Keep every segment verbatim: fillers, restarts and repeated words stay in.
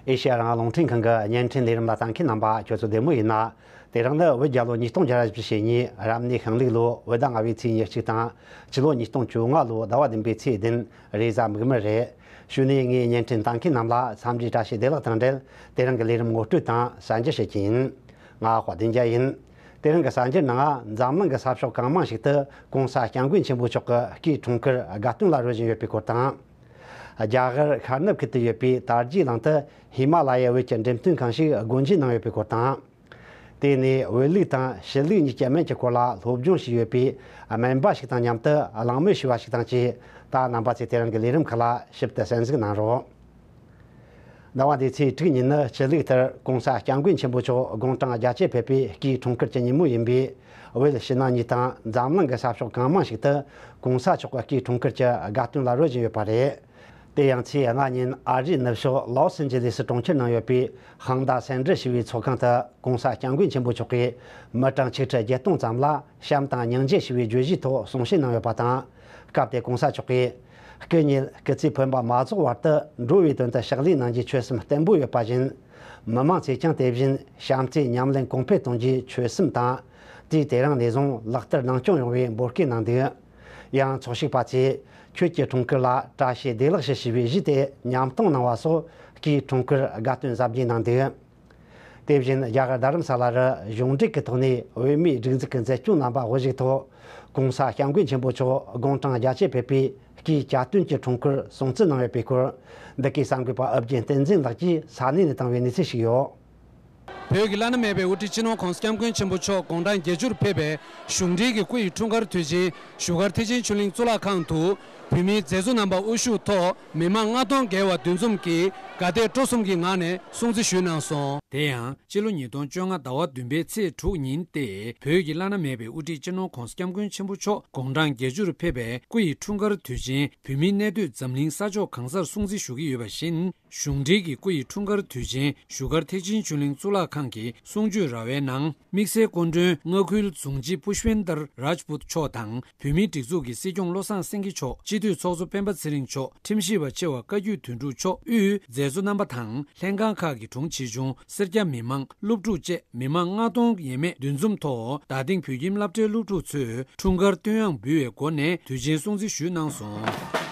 ཨེ་ཤེ་ཡ་རང་དབང་རླུང་འཕྲིན་ཁང་གི་བརྙན་འཕྲིན་ལས་རིམ་ལ་ལྟ་མཁན་རྣམ་པ་ཁྱོད་ཚོ་བདེ་མོ་ཡིན་ན། དེ་རིང་ནི་བོད་རྒྱལ་ལོ་ཉིས་སྟོང་བརྒྱ་བཞི་བཅུ་ཞེ་གཉིས་རབ་གནས་ཤིང་ལུག་ལོ་བོད་ཟླ་ལྔ་པའི་ཚེས་ཉེར་གཅིག་དང་། སྤྱི་ལོ་ཉིས་སྟོང་བཅོ་ལྔ་ལོ་ཟླ་བ་བདུན་པའི་ཚེས་བདུན་རེས་གཟའ་མིག་དམར་རེད། གཞུག་ནས་ངས་བརྙན་འཕྲིན་ལྟ་མཁན་རྣམས་ལ་འཚམས་འདྲིའི་བཀྲ་ཤིས་བདེ་ལེགས་དང་འབྲེལ། དེ་རིང་གི་ལས་རིམ་ངོ་སྤྲོད་དང་གསར་འགྱུར་བཤད་ཀྱི་ཡིན། ང་དཔལ་ལྡན་རྒྱལ་ཡིན། དེ་རིང་གི་གསར་འགྱུར་ནང་འཛམ་གླིང་གི་ས་ཕྱོགས་གང་མང་ཞིག་ཏུ་༸གོང་ས་༸སྐྱབས་མགོན་ཆེན་པོ་མཆོག་གི་སྐུའི་འཁྲུངས་སྐར་དགའ་སྟོན་ལ་རོལ་བཞིན་ཡོད་པའི་སྐོར་དང་། རྒྱ་གར་ཤར་ནུབ་ཁུལ་དུ་ཡོད་པའི་དར་རྒྱས་གླིང་དུ་ཧི་མ་ལ་ཡའི་བོད་ཀྱི་འགྲེམས་སྟོན་ཁང་ཞིག་སྒོ་འབྱེད་གནང་ཡོད་པའི་སྐོར་དང་། དེ་ནས་བོད་ལུགས་དང་ཕྱི་ལུགས་གཉིས་ཀྱི་སྨན་གྱི་སྐོར་ལ་སློབ་སྦྱོང་བྱས་ཡོད་པའི་སྨན་པ་ཞིག་དང་མཉམ་དུ་གླེང་མོལ་ཞུས་པ་ཞིག་དང་བཅས། ད་རྣམ་པ་ཚོས་དེ་རིང་གི་ལས་རིམ་ཁག་ལ་ཞིབ་ཏུ་གསན་གཟིགས་གནང་རོགས། ཟླ་བ་འདིའི་ཚེས་དྲུག་ཉིན་ནི་ཕྱི་ལུགས་ལྟར་༸གོང་ས་༸སྐྱབས་མགོན་ཆེན་པོ་མཆོག་དགུང་གྲངས་བརྒྱད་ཅུ་ཕེབས་པའི་སྐུའི་འཁྲུངས་སྐར་གྱི་ཉིན་མོ་ཡིན་པས། བོད་ཕྱི་ནང་གཉིས་དང་འཛམ་གླིང་གི་ས་ཕྱོགས་གང་མང་ཞིག་ཏུ་༸གོང་ས་མཆོག་གི་སྐུའི་འཁྲུངས་སྐར་གྱི་དགའ་སྟོན་ལ་རོལ་བཞིན་ཡོད་པ་རེད། དེ་ཡང་ཚེས་ལྔ་ཉིན་ཨ་རིའི་ནུབ་ཕྱོགས་ལོ་སན་ཇི་ལིས་སུ་གྲོང་ཁྱེར་ནང་ཡོད་པའི་ཧང་ད་སེ་འབྲུ་ཞེས་པའི་ཚོགས་ཁང་དུ་༸གོང་ས་༸སྐྱབས་མགོན་ཆེན་པོ་མཆོག་གིས་མི་གྲངས་ཆིག་ཁྲི་བརྒྱད་སྟོང་ཙམ་ལ་བྱམས་དང་སྙིང་རྗེ་ཞེས་པའི་བརྗོད་གཞིའི་ཐོག་གསུང་བཤད་གནང་ཡོད་པ་དང་། སྐབས་དེར་༸གོང་ས་མཆོག་གིས། སྐུ་ཉིད་སྐུ་ཚེ་འཕོས་པ་མ་རྫོགས་བར་དུ་འགྲོ་བའི་དོན་དུ་ཕྱག་ལས་གནང་རྒྱུའི་ཆོད་སེམས་བརྟན་པོ་ཡོད་པ་བཞིན། མི་མང་ཚོས་ཀྱང་དེ་བཞིན་བྱམས་བརྩེའི་ཉམས་ལེན་གོང་འཕེལ་གཏོང་རྒྱུའི་ཆོད་སེམས་དང་། དུས་དེ་རིང་ནས་བཟུང་ལག་བསྟར་གནང་སྐྱོང་ཡོང་བའི་འབོད་སྐུལ་གནང་འདུག། ཡང་ཚོགས་ཞུགས་པ་ཚོས་ཁྱོད་ཀྱི་འཁྲུངས་སྐར་ལ་བཀྲ་ཤིས་བདེ་ལེགས་ཞུ་ཞེས་པའི་གཞས་དེ་ཉམས་གཏོང་གནང་བ་སོགས་སྐུའི་འཁྲུངས་སྐར་དགའ་སྟོན་གཟབ་རྒྱས་གནང་འདུག། དེ་བཞིན་རྒྱ་གར་རྡ་རམ་ས་ལ་རུ་གཞུང་འབྲེལ་གྱི་ཐོག་ནས་བོད་མིའི་སྒྲིག་འཛུགས་ཀྱི་མཛད་སྤྱོད་རྣམ་པ་དབུ་བཞུགས་ཐོག་༸གོང་ས་༸སྐྱབས་མགོན་ཆེན་པོ་མཆོག་དགུང་གྲངས་བརྒྱད་ཅུ་ཕེབས་པའི་སྐུའི་གྱ་སྟོན་གྱི་འཁྲུངས་སྐར་སྲུང་བརྩི་གནང་ཡོད་པའི་སྐོར། འདི་གའི་གསར་འགོད་པ་ཨོ་རྒྱན་བསྟན་འཛིན་ལགས་ཀྱིས་ས་གནས་ནས་བཏང་བའི་གནས་ཚུལ་ཞིག་ཡོད། བོད་ཀྱི་བླ་ན་མེད་པའི་དབུ་ཁྲིད་སྤྱི་ནོར་༸གོང་ས་༸སྐྱབས་མགོན་ཆེན་པོ་མཆོག་དགུང་གྲངས་བརྒྱད་ཅུར་ཕེབས་པའི་གཞུང་འབྲེལ་གྱི་སྐུ་ཡི་འཁྲུངས་སྐར་དུས་ཆེན་བཞུགས་སྒར་ཐེག་ཆེན་ཆོས་གླིང་གཙུག་ལག་ཁང་དུ། བོད་མིའི་མཛད་གཙོ་རྣམ་པ་དབུ་བཞུགས་ཐོག་མི་མང་ལྔ་སྟོང་བརྒལ་བ་འདུ་འཛོམས་ཀྱིས་དགའ་དད་སྤྲོ་གསུམ་གྱི་ངང་ནས་སྲུང་བརྩི་ཞུས་གནང་སོང་། དེ་ཡང་སྤྱི་ལོ་ཉིས་སྟོང་བཅོ་ལྔ་ཟླ་བ་བདུན་པའི་ཚེས་དྲུག་ཉིན་ཏེ། བོད་ཀྱི་བླ་ན་མེད་པའི་དབུ་ཁྲིད་སྤྱི་ནོར་༸གོང་ས་༸སྐྱབས་མགོན་ཆེན་པོ་མཆོག་དགུང་གྲངས་བརྒྱད་ཅུར་ཕེབས་པའི་སྐུ་ཡི་འཁྲུངས་སྐར་དུས་ཆེན་བོད་མིའི་གནས་སྡོད་འཛམ་གླིང་ས་ཕྱོགས་གང་སར་སྲུང་བརྩི་ཞུ་གི་ཡོད་པ་བཞིན། གཞུང་འབྲེལ་གྱི་སྐུ་ཡི་འཁྲུངས་སྐར་དུས་ཆེན་བཞུགས་སྒར་ཐེག་ཆེན་ཆོས་གླིང་གཙུག་ལག་ཁང་གི་གསུང་ཆོས་ར་བའི་ནང་། དམིགས་བསལ་སྐུ་མགྲོན་མངའ་ཁུལ་གཟུངས་བྱིན་པུཤ་པེན་དར་རཱཇ་པུད་མཆོག་དང་། བོད་མིའི་སྒྲིག་འཛུགས་ཀྱི་སྲིད་སྐྱོང་བློ་བཟང་སེང་གེ་མཆོག་སྤྱི་འཐུས་ཚོགས་གཙོ་སྤེན་པ་ཚེ་རིང་མཆོག་ཁྲིམས་ཞིབ་པ་ཆེ་བ་བཀའ་བརྒྱུད་དོན་གྲུབ་མཆོག་དབུས་མཛད་གཙོ་རྣམ་པ་དང་། ལྷན་ཁང་ཁག་གི་དྲུང་ཆེ་ཆུང་། སེར་སྐྱ་མི་མང་། སློབ་ཕྲུག་བཅས་མི་མང་ལྔ་སྟོང་ཡས་མས་འདུ་འཛོམས་ཐོག་རྡ་སྟེང་བོད་ཁྱིམ་སློབ་གྲྭའི་སློབ་ཕྲུག་ཚོས་འཁྲུངས་སྐར་བསྟོད་དབྱངས་འབུལ་བའི་སྒོ་ནས་དུས་ཆེན་སྲུང་བརྩི་ཞུས་གནང་སོང་།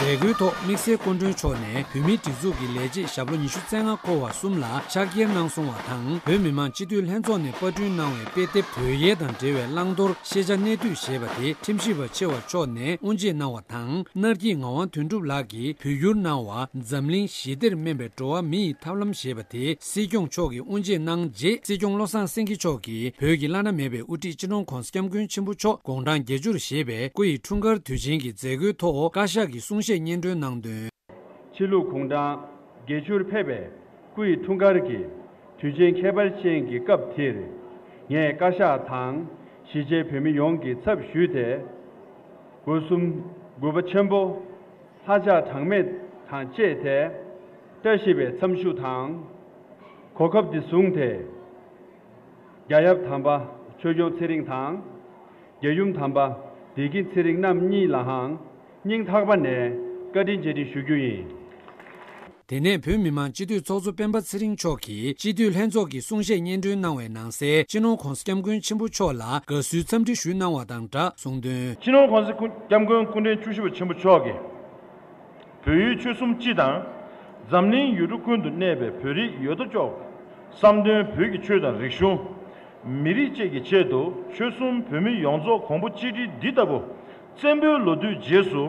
མཛད་སྒོའི་ཐོག་དམིགས་བསལ་སྐུ་མགྲོན་མཆོག་ནས་བོད་མིའི་སྒྲིག་འཛུགས་ཀྱི་ལས་བྱེད་ཞབས་ལོ་ཉི་ཤུ་རྩ་ལྔ་འཁོར་བ་གསུམ་ལ་ཕྱག་འཁྱེར་གནང་སོང་བ་དང་། བོད་མི་མང་སྤྱི་འཐུས་ལྷན་ཚོགས་ནས་པར་སྐྲུན་གནང་བའི་དཔེ་དེབ་བོད་ཡིག་དང་འབྲེལ་བའི་བླང་དོར་ཤེས་བྱ་གནད་བསྡུས་ཞེས་པ་དེ་ཁྲིམས་ཞིབ་པ་ཆེ་བ་མཆོག་ནས་དབུ་འབྱེད་གནང་བ་དང་། སྣར་སྐྱིད་ངག་དབང་དོན་གྲུབ་ལགས་ཀྱིས་བོད་བསྒྱུར་གནང་བ་འཛམ་གླིང་ཞི་བདེར་སྨན་པའི་འགྲོ་བ་མི་ཡི་ཐབས་ལམ་ཞེས་པ་དེ་སྲིད་སྐྱོང་མཆོག་གིས་དབུ་འབྱེད་གནང་རྗེས། སྲིད་སྐྱོང་བློ་བཟང་སེང་གེ་མཆོག་གིས་བོད་ཀྱི་བླ་ན་མེད་པའི་དབུ་ཁྲིད་སྤྱི་ནོར་༸གོང་ས་༸སྐྱབས་མགོན་ཆེན་པོ་མཆོག་དགུང་གྲངས་བརྒྱད་ཅུར་བཞེས་པའི་སྐུ་ཡི་འཁྲུངས་སྐར་དུས་ཆེན་གྱི་མཛད་སྒོའི་ཐོག་བཀའ་ཤག་གི་གསུང་བཤད་སྙན་སྒྲོན་གནང་དོན། ཕྱི་ལུགས་དགུང་གྲངས་བརྒྱད་ཅུར་ཕེབས་པའི་སྐུ་ཡི་འཁྲུངས་སྐར་གྱི་དུས་ཆེན་ཁྱད་པར་ཅན་གྱི་སྐབས་འདིར། ངས་བཀའ་ཤག་དང་གཞིས་བྱེས་བོད་མི་ཡོངས་ཀྱི་ཚབ་ཞུས་ཏེ། སྒོ་གསུམ་གུས་པ་ཆེན་པོ། ལྷ་ཕྱག་གྲངས་མེད་དང་བཅས་ཏེ། བཀྲ་ཤིས་པའི་འཚམས་ཞུ་དང་། གོ་སྐབས་འདི་བཟུང་སྟེ། རྒྱ་ཡབ་དམ་པ་ཆོས་སྐྱོང་ཚེ་རིང་དང་། རྒྱལ་ཡུམ་དམ་པ་བདེ་སྐྱིད་ཚེ་རིང་རྣམ་གཉིས་ལའང་སྙིང་ཐག་པ་ནས་བཀའ་དྲིན་རྗེས་དྲན་ཞུ་རྒྱུ་ཡིན། དེ་ནས་བོད་མི་མང་སྤྱི་འཐུས་ཚོགས་གཙོ་སྤེན་པ་ཚེ་རིང་མཆོག་གིས་སྤྱི་འཐུས་ལྷན་ཚོགས་ཀྱི་གསུང་བཤད་སྙན་སྒྲོན་གནང་བའི་ནང་གསལ། སྤྱི་ནོར་༸གོང་ས་༸སྐྱབས་མགོན་ཆེན་པོ་མཆོག་ལ་དགའ་བསུའི་འཚམས་འདྲི་ཞུས་གནང་བ་དང་སྦྲགས་གསུངས་དོན། སྤྱི་ནོར་༸གོང་ས་༸སྐྱབས་མགོན་སྐུ་ཕྲེང་བཅུ་བཞི་པ་ཆེན་པོ་མཆོག་གིས། བོད་ཡུལ་ཆོལ་གསུམ་སྤྱི་དང་། འཛམ་གླིང་ཡུལ་གྲུ་ཀུན་ཏུ་གནས་པའི་བོད་རིགས་ཡོད་དོ་ཅོག་བསམ་དོན་བོད་ཀྱི་ཆོས་དང་རིག་གཞུང་། མི་རིགས་བཅས་ཀྱི་ཆེད་དུ་ཆོལ་གསུམ་བོད་མི་ཡོངས་རྫོགས་གོང་བུ་གཅིག་སྒྲིལ་འདི་ལྟ་བུ་བཙན་པོའི་ལོ་དུས་རྗེས་སུ་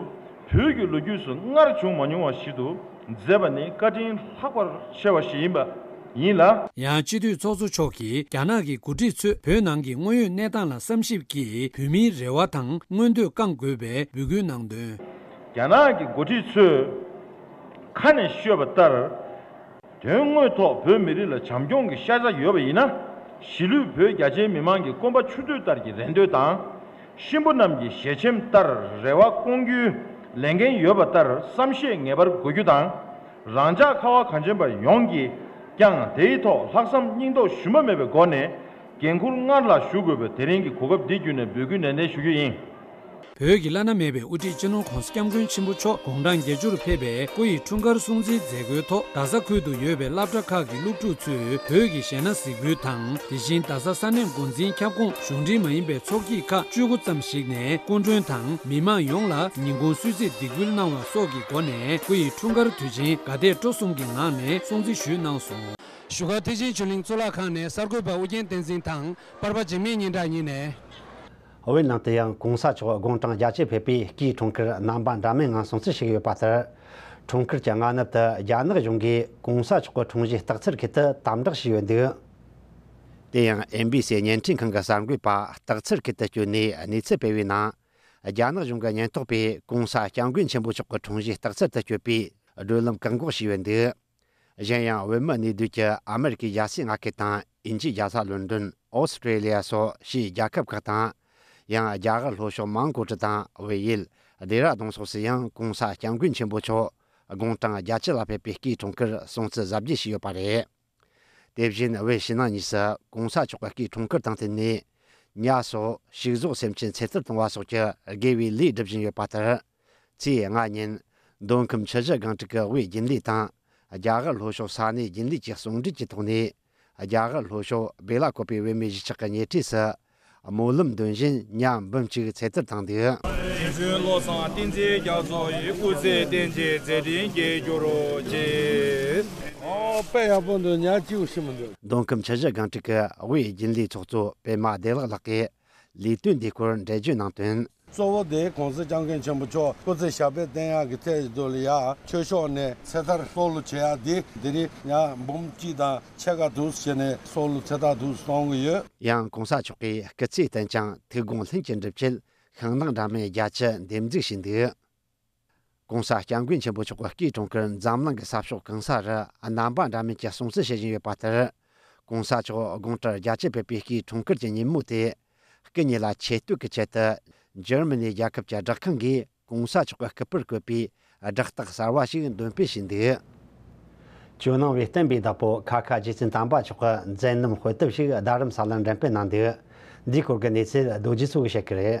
བོད་ཀྱི་ལོ་རྒྱུས་སུ་སྔར་བྱུང་མ་མྱོང་བ་ཞིག་ཏུ་མཛད་པ་ནི་བཀའ་དྲིན་ལྷག་པར་ཆེ་བ་ཞིག་ཡིན་པ་ཡིན་ལ། ཡང་སྤྱི་འཐུས་ཚོགས་གཙོ་མཆོག་གིས་རྒྱ་ནག་གི་འགོ་ཁྲིད་ཚོས་བོད་ནང་གི་དངོས་ཡོད་གནས་སྟངས་ལ་བསམ་ཞིབ་ཀྱིས་བོད་མིའི་རེ་བ་དང་མངོན་འདོད་བསྐང་དགོས་པའི་འབོད་སྐུལ་གནང་དོན། རྒྱ་ནག་གི་འགོ་ཁྲིད་ཚོས་ཁ་ནས་ཤོད་པ་ལྟར། དོན་དངོས་ཐོག་བོད་མི་རིགས་ལ་བྱམས་སྐྱོང་གི་ཤ་ཚ་ཡོད་པ་ཡིན་ན། གཞིས་ལུས་བོད་རྒྱ་ཆེའི་མི་མང་གི་སྐོམ་པ་ཆུ་འདོད་ལྟར་གྱི་རེ་འདོད་དང་། གཤིན་པོ་རྣམས་ཀྱི་ཞལ་ཆེམས་ལྟར་རེ་བ་སྐོང་རྒྱུའི་ལས་འགན་ཡོད་པ་ལྟར་བསམ་ཤེས་ངེས་པར་དགོས་རྒྱུ་དང་། རང་ཅག་ཁ་བ་གངས་ཅན་པ་ཡོངས་ཀྱིས་ཀྱང་དེའི་ཐོག་ལྷག་བསམ་སྙིང་སྟོབས་ཞུམ་པ་མེད་པའི་སྒོ་ནས་འགན་འཁུར་སྔར་ལ་ཞུ་དགོས་པའི་དེ་རིང་གི་གོ་སྐབས་འདི་བརྒྱུད་ནས་འབོད་སྐུལ་ནན་ཏན་ཞུ་རྒྱུ་ཡིན། བོད་ཀྱི་བླ་ན་མེད་པའི་དབུ་ཁྲིད་སྤྱི་ནོར་༧གོང་ས་༧སྐྱབས་མགོན་ཆེན་པོ་མཆོག་དགུང་གྲངས་བརྒྱད་ཅུར་ཕེབས་པའི་སྐུ་ཡི་འཁྲུངས་སྐར་སྲུང་བརྩིའི་མཛད་སྒོའི་ཐོག་རྡ་ས་ཁུལ་དུ་ཡོད་པའི་སློབ་གྲྭ་ཁག་གི་སློབ་ཕྲུག་ཚོས་བོད་ཀྱི་གཞས་སྣ་གཟིགས་འབུལ་དང་། དེ་བཞིན་རྡ་ས་ས་གནས་འགོ་འཛིན་ཁྱབ་ཁོངས་གཞུང་འབྲེལ་མ་ཡིན་པའི་ཚོགས་སྐྱིད་ཁག་བཅུ་དགུ་ཙམ་ཞིག་ནས་སྐུ་མགྲོན་དང་མི་མང་ཡོངས་ལ་ཉིན་གུང་གསོལ་ཚིགས་འདེགས་འབུལ་གནང་བ་སོགས་ཀྱི་སྒོ་ནས་སྐུ་ཡི་འཁྲུངས་སྐར་དུས་ཆེན་དགའ་དད་སྤྲོ་གསུམ་གྱི་ངང་ནས་སྲུང་བརྩི་ཞུས་གནང་སོང་། བཞུགས་སྒར་ཐེག་ཆེན་ཆོས་གླིང་གཙུག་ལག་ཁང་ནས་གསར་འགོད་པ་ཨུ་རྒྱན་བསྟན་འཛིན་དང་པར་པ་འཇིགས་མེད་སྙན་གྲགས་གཉིས་ནས། བོད་ནང་དུ་ཡང་གོང་ས་མཆོག་དགུང་གྲངས་བརྒྱད་ཅུ་ཕེབས་པའི་སྐུའི་འཁྲུངས་སྐར་རྣམ་པ་འདྲ་མིན་ངང་སྲུང་བརྩི་ཞུས་ཡོད་པ་ལྟར། འཁྲུངས་སྐར་གྱི་སྔ་ནུབ་ཏུ་རྒྱ་ནག་གཞུང་གིས་གོང་ས་མཆོག་གི་འཁྲུངས་གཞིས་སྟག་འཚེར་ཁུལ་དུ་དམ་དྲག་བྱས་ཡོད་འདུག་དེ་ཡང་ཨེན་བི་སི་བརྙན་འཕྲིན་ཁང་གི་གསར་འགོད་པ་སྟག་འཚེར་ཁུལ་དུ་བསྐྱོད་ནས་གནས་ཚུལ་སྤེལ་བའི་ནང་། རྒྱ་ནག་གཞུང་གི་ཉེན་རྟོག་པས་གོང་ས་སྐྱབས་མགོན་ཆེན་པོ་མཆོག་གི་འཁྲུངས་གཞིས་སྟག་འཚེར་དུ་བསྐྱོད་པའི་བགྲོད་ལམ་བཀག་འགོག་བྱས་ཡོད་འདུག་གཞན་ཡང་བོད་མི་གནས་སྡོད་ཀྱི་ཨ་མེ་རི་ཀའི་རྒྱལ་སའི་མངའ་ཁུལ་དང་དབྱིན་ཇིའི་རྒྱལ་ས་ལོན་ཌོན། ཨོ་སི་ཀྲེ་ལི་ཡ་སོགས་ཕྱིའི་རྒྱལ་ཁབ་ཁག་དང་། ཡང་རྒྱ་གར་ལྷོ་ཕྱོགས་མོན་གྷོ་ཁྲི་དང་བལ་ཡུལ་ལྡེ་ར་ལྡུན་སོགས་སུ་ཡང་གོང་ས་སྐྱབས་མགོན་ཆེན་པོ་མཆོག་དགུང་གྲངས་བརྒྱད་ཅུ་ལ་ཕེབས་པའི་སྐུའི་འཁྲུངས་སྐར་སྲུང་བརྩི་གཟབ་རྒྱས་བྱས་ཡོད་པ་རེད། དེ་བཞིན་བོད་ཕྱི་ནང་གཉིས་སུ་གོང་ས་མཆོག་གི་སྐུའི་འཁྲུངས་སྐར་དང་བསྟུན་ནས། ཉ་གསོ། ཕྱུགས་ཟོག་སེམས་ཅན་ཚེ་ཐར་གཏོང་བ་སོགས་ཀྱི་དགེ་བའི་ལས་སྒྲུབ་བཞིན་ཡོད་པ་ལྟར། ཚེས་ལྔ་ཉིན། མདོ་ཁམས་ཆུ་བཞི་སྒང་དྲུག་གི་དབུས་རྒྱུན་ལས་དང་། རྒྱ་གར་ལྷོ་ཕྱོགས་ས་གནས་རྒྱུན་ལས་ཀྱིས་ཟུང་འབྲེལ་གྱི་ཐོག་ནས། རྒྱ་གར་ལྷོ་ཕྱོགས་སྦེ་ལ་ཀོ་པའི་བོད་མིའི་གཞིས་ཆགས་ཀྱི་ཉེ་འཁྲིས་སུ། སྨོན་ལམ་འདོན་བཞིན་ཉ་འབུམ་གཅིག་ཚེ་ཐར་བཏང་འདུག་རྗེ་བཙུན་བློ་བཟང་བསྟན་འཛིན་རྒྱ་མཚོ་ཡི་སྐུ་ཚེ་བརྟན་ཅིང་མཛད་འཕྲིན་རྒྱས་གྱུར་ཅིག་ཨོ་དཔེ་ཡག་པོ་འདུག་ཉ་གཅིག་ཤི་མི་འདུག་མདོ་ཁམས་ཆུ་བཞི་སྒང་དྲུག་གི་དབུས་རྒྱུན་ལས་ཚོགས་གཙོ་པད་མ་བདེ་ལེགས་ལགས་ཀྱིས་ལས་དོན་འདིའི་སྐོར་འགྲེལ་བརྗོད་གནང་དོན། གཙོ་བོ་དེ་༸གོང་ས་༸སྐྱབས་མགོན་ཆེན་པོ་མཆོག་སྐུ་ཚེ་ཞབས་པད་བརྟན་ཡག་གི་ཐད་དུ་ལ་ཡ་ཆོས་ཕྱོགས་ནས་ཚེ་ཐར་སྲོག་བླུ་བྱེད་ཡག་དེ་དེ་རིང་ཉ་འབུམ་གཅིག་དང་ཕྱེད་ཀ་འདུག་བྱས་ནས་སྲོག་བླུ་ཚེ་ཐར་འདུག་གཏོང་གི་ཡོད། ཡང་༸གོང་ས་མཆོག་གིས་སྐུ་ཚེ་བརྟན་ཅིང་ཐུགས་དགོངས་ལྷུན་གྱིས་འགྲུབ་ཆེད་ཤིང་ནགས་འདྲ་མིན་བརྒྱད་ཅུ་འདེབས་འཛུགས་བྱས་འདུག ༸གོང་ས་༸སྐྱབས་མགོན་ཆེན་པོ་མཆོག་གི་སྐུའི་འཁྲུངས་སྐར་འཛམ་གླིང་གི་ས་ཕྱོགས་གང་ས་རུ་རྣམ་པ་འདྲ་མིན་གྱིས་སྲུང་བརྩི་བྱེད་བཞིན་ཡོད་པ་ལྟར། ༸གོང་ས་མཆོག་དགུང་གྲངས་བརྒྱད་ཅུ་ཕེབས་པའི་སྐུའི་འཁྲུངས་སྐར་གྱི་ཉིན་མོ་དེ། སྐུ་ཉིད་ལ་ཆེ་བསྟོད་ཀྱི་ཆེད་དུ། འཇར་མ་ནི་རྒྱལ་ཁབ་ཀྱི་སྦྲག་ཁང་གིས་༸གོང་ས་མཆོག་གི་སྐུ་པར་བཀོད་པའི་སྦྲག་རྟགས་གསར་བ་ཞིག་འདོན་སྤེལ་བྱས་འདུག་ཇོ་ནང་བའི་བསྟན་པའི་བདག་པོ་ཁ་ཁ་རྗེ་བཙུན་དམ་པ་མཆོག་གི་མཛད་རྣམ་དཔེ་དེབ་ཞིག་རྡ་རམ་ས་ལར་འགྲེམས་སྤེལ་གནང་འདུག་འདིའི་སྐོར་གྱི་གནས་ཚུལ་རྡོ་རྗེ་མཚོ་གིས་བཤད་ཀྱི་རེད།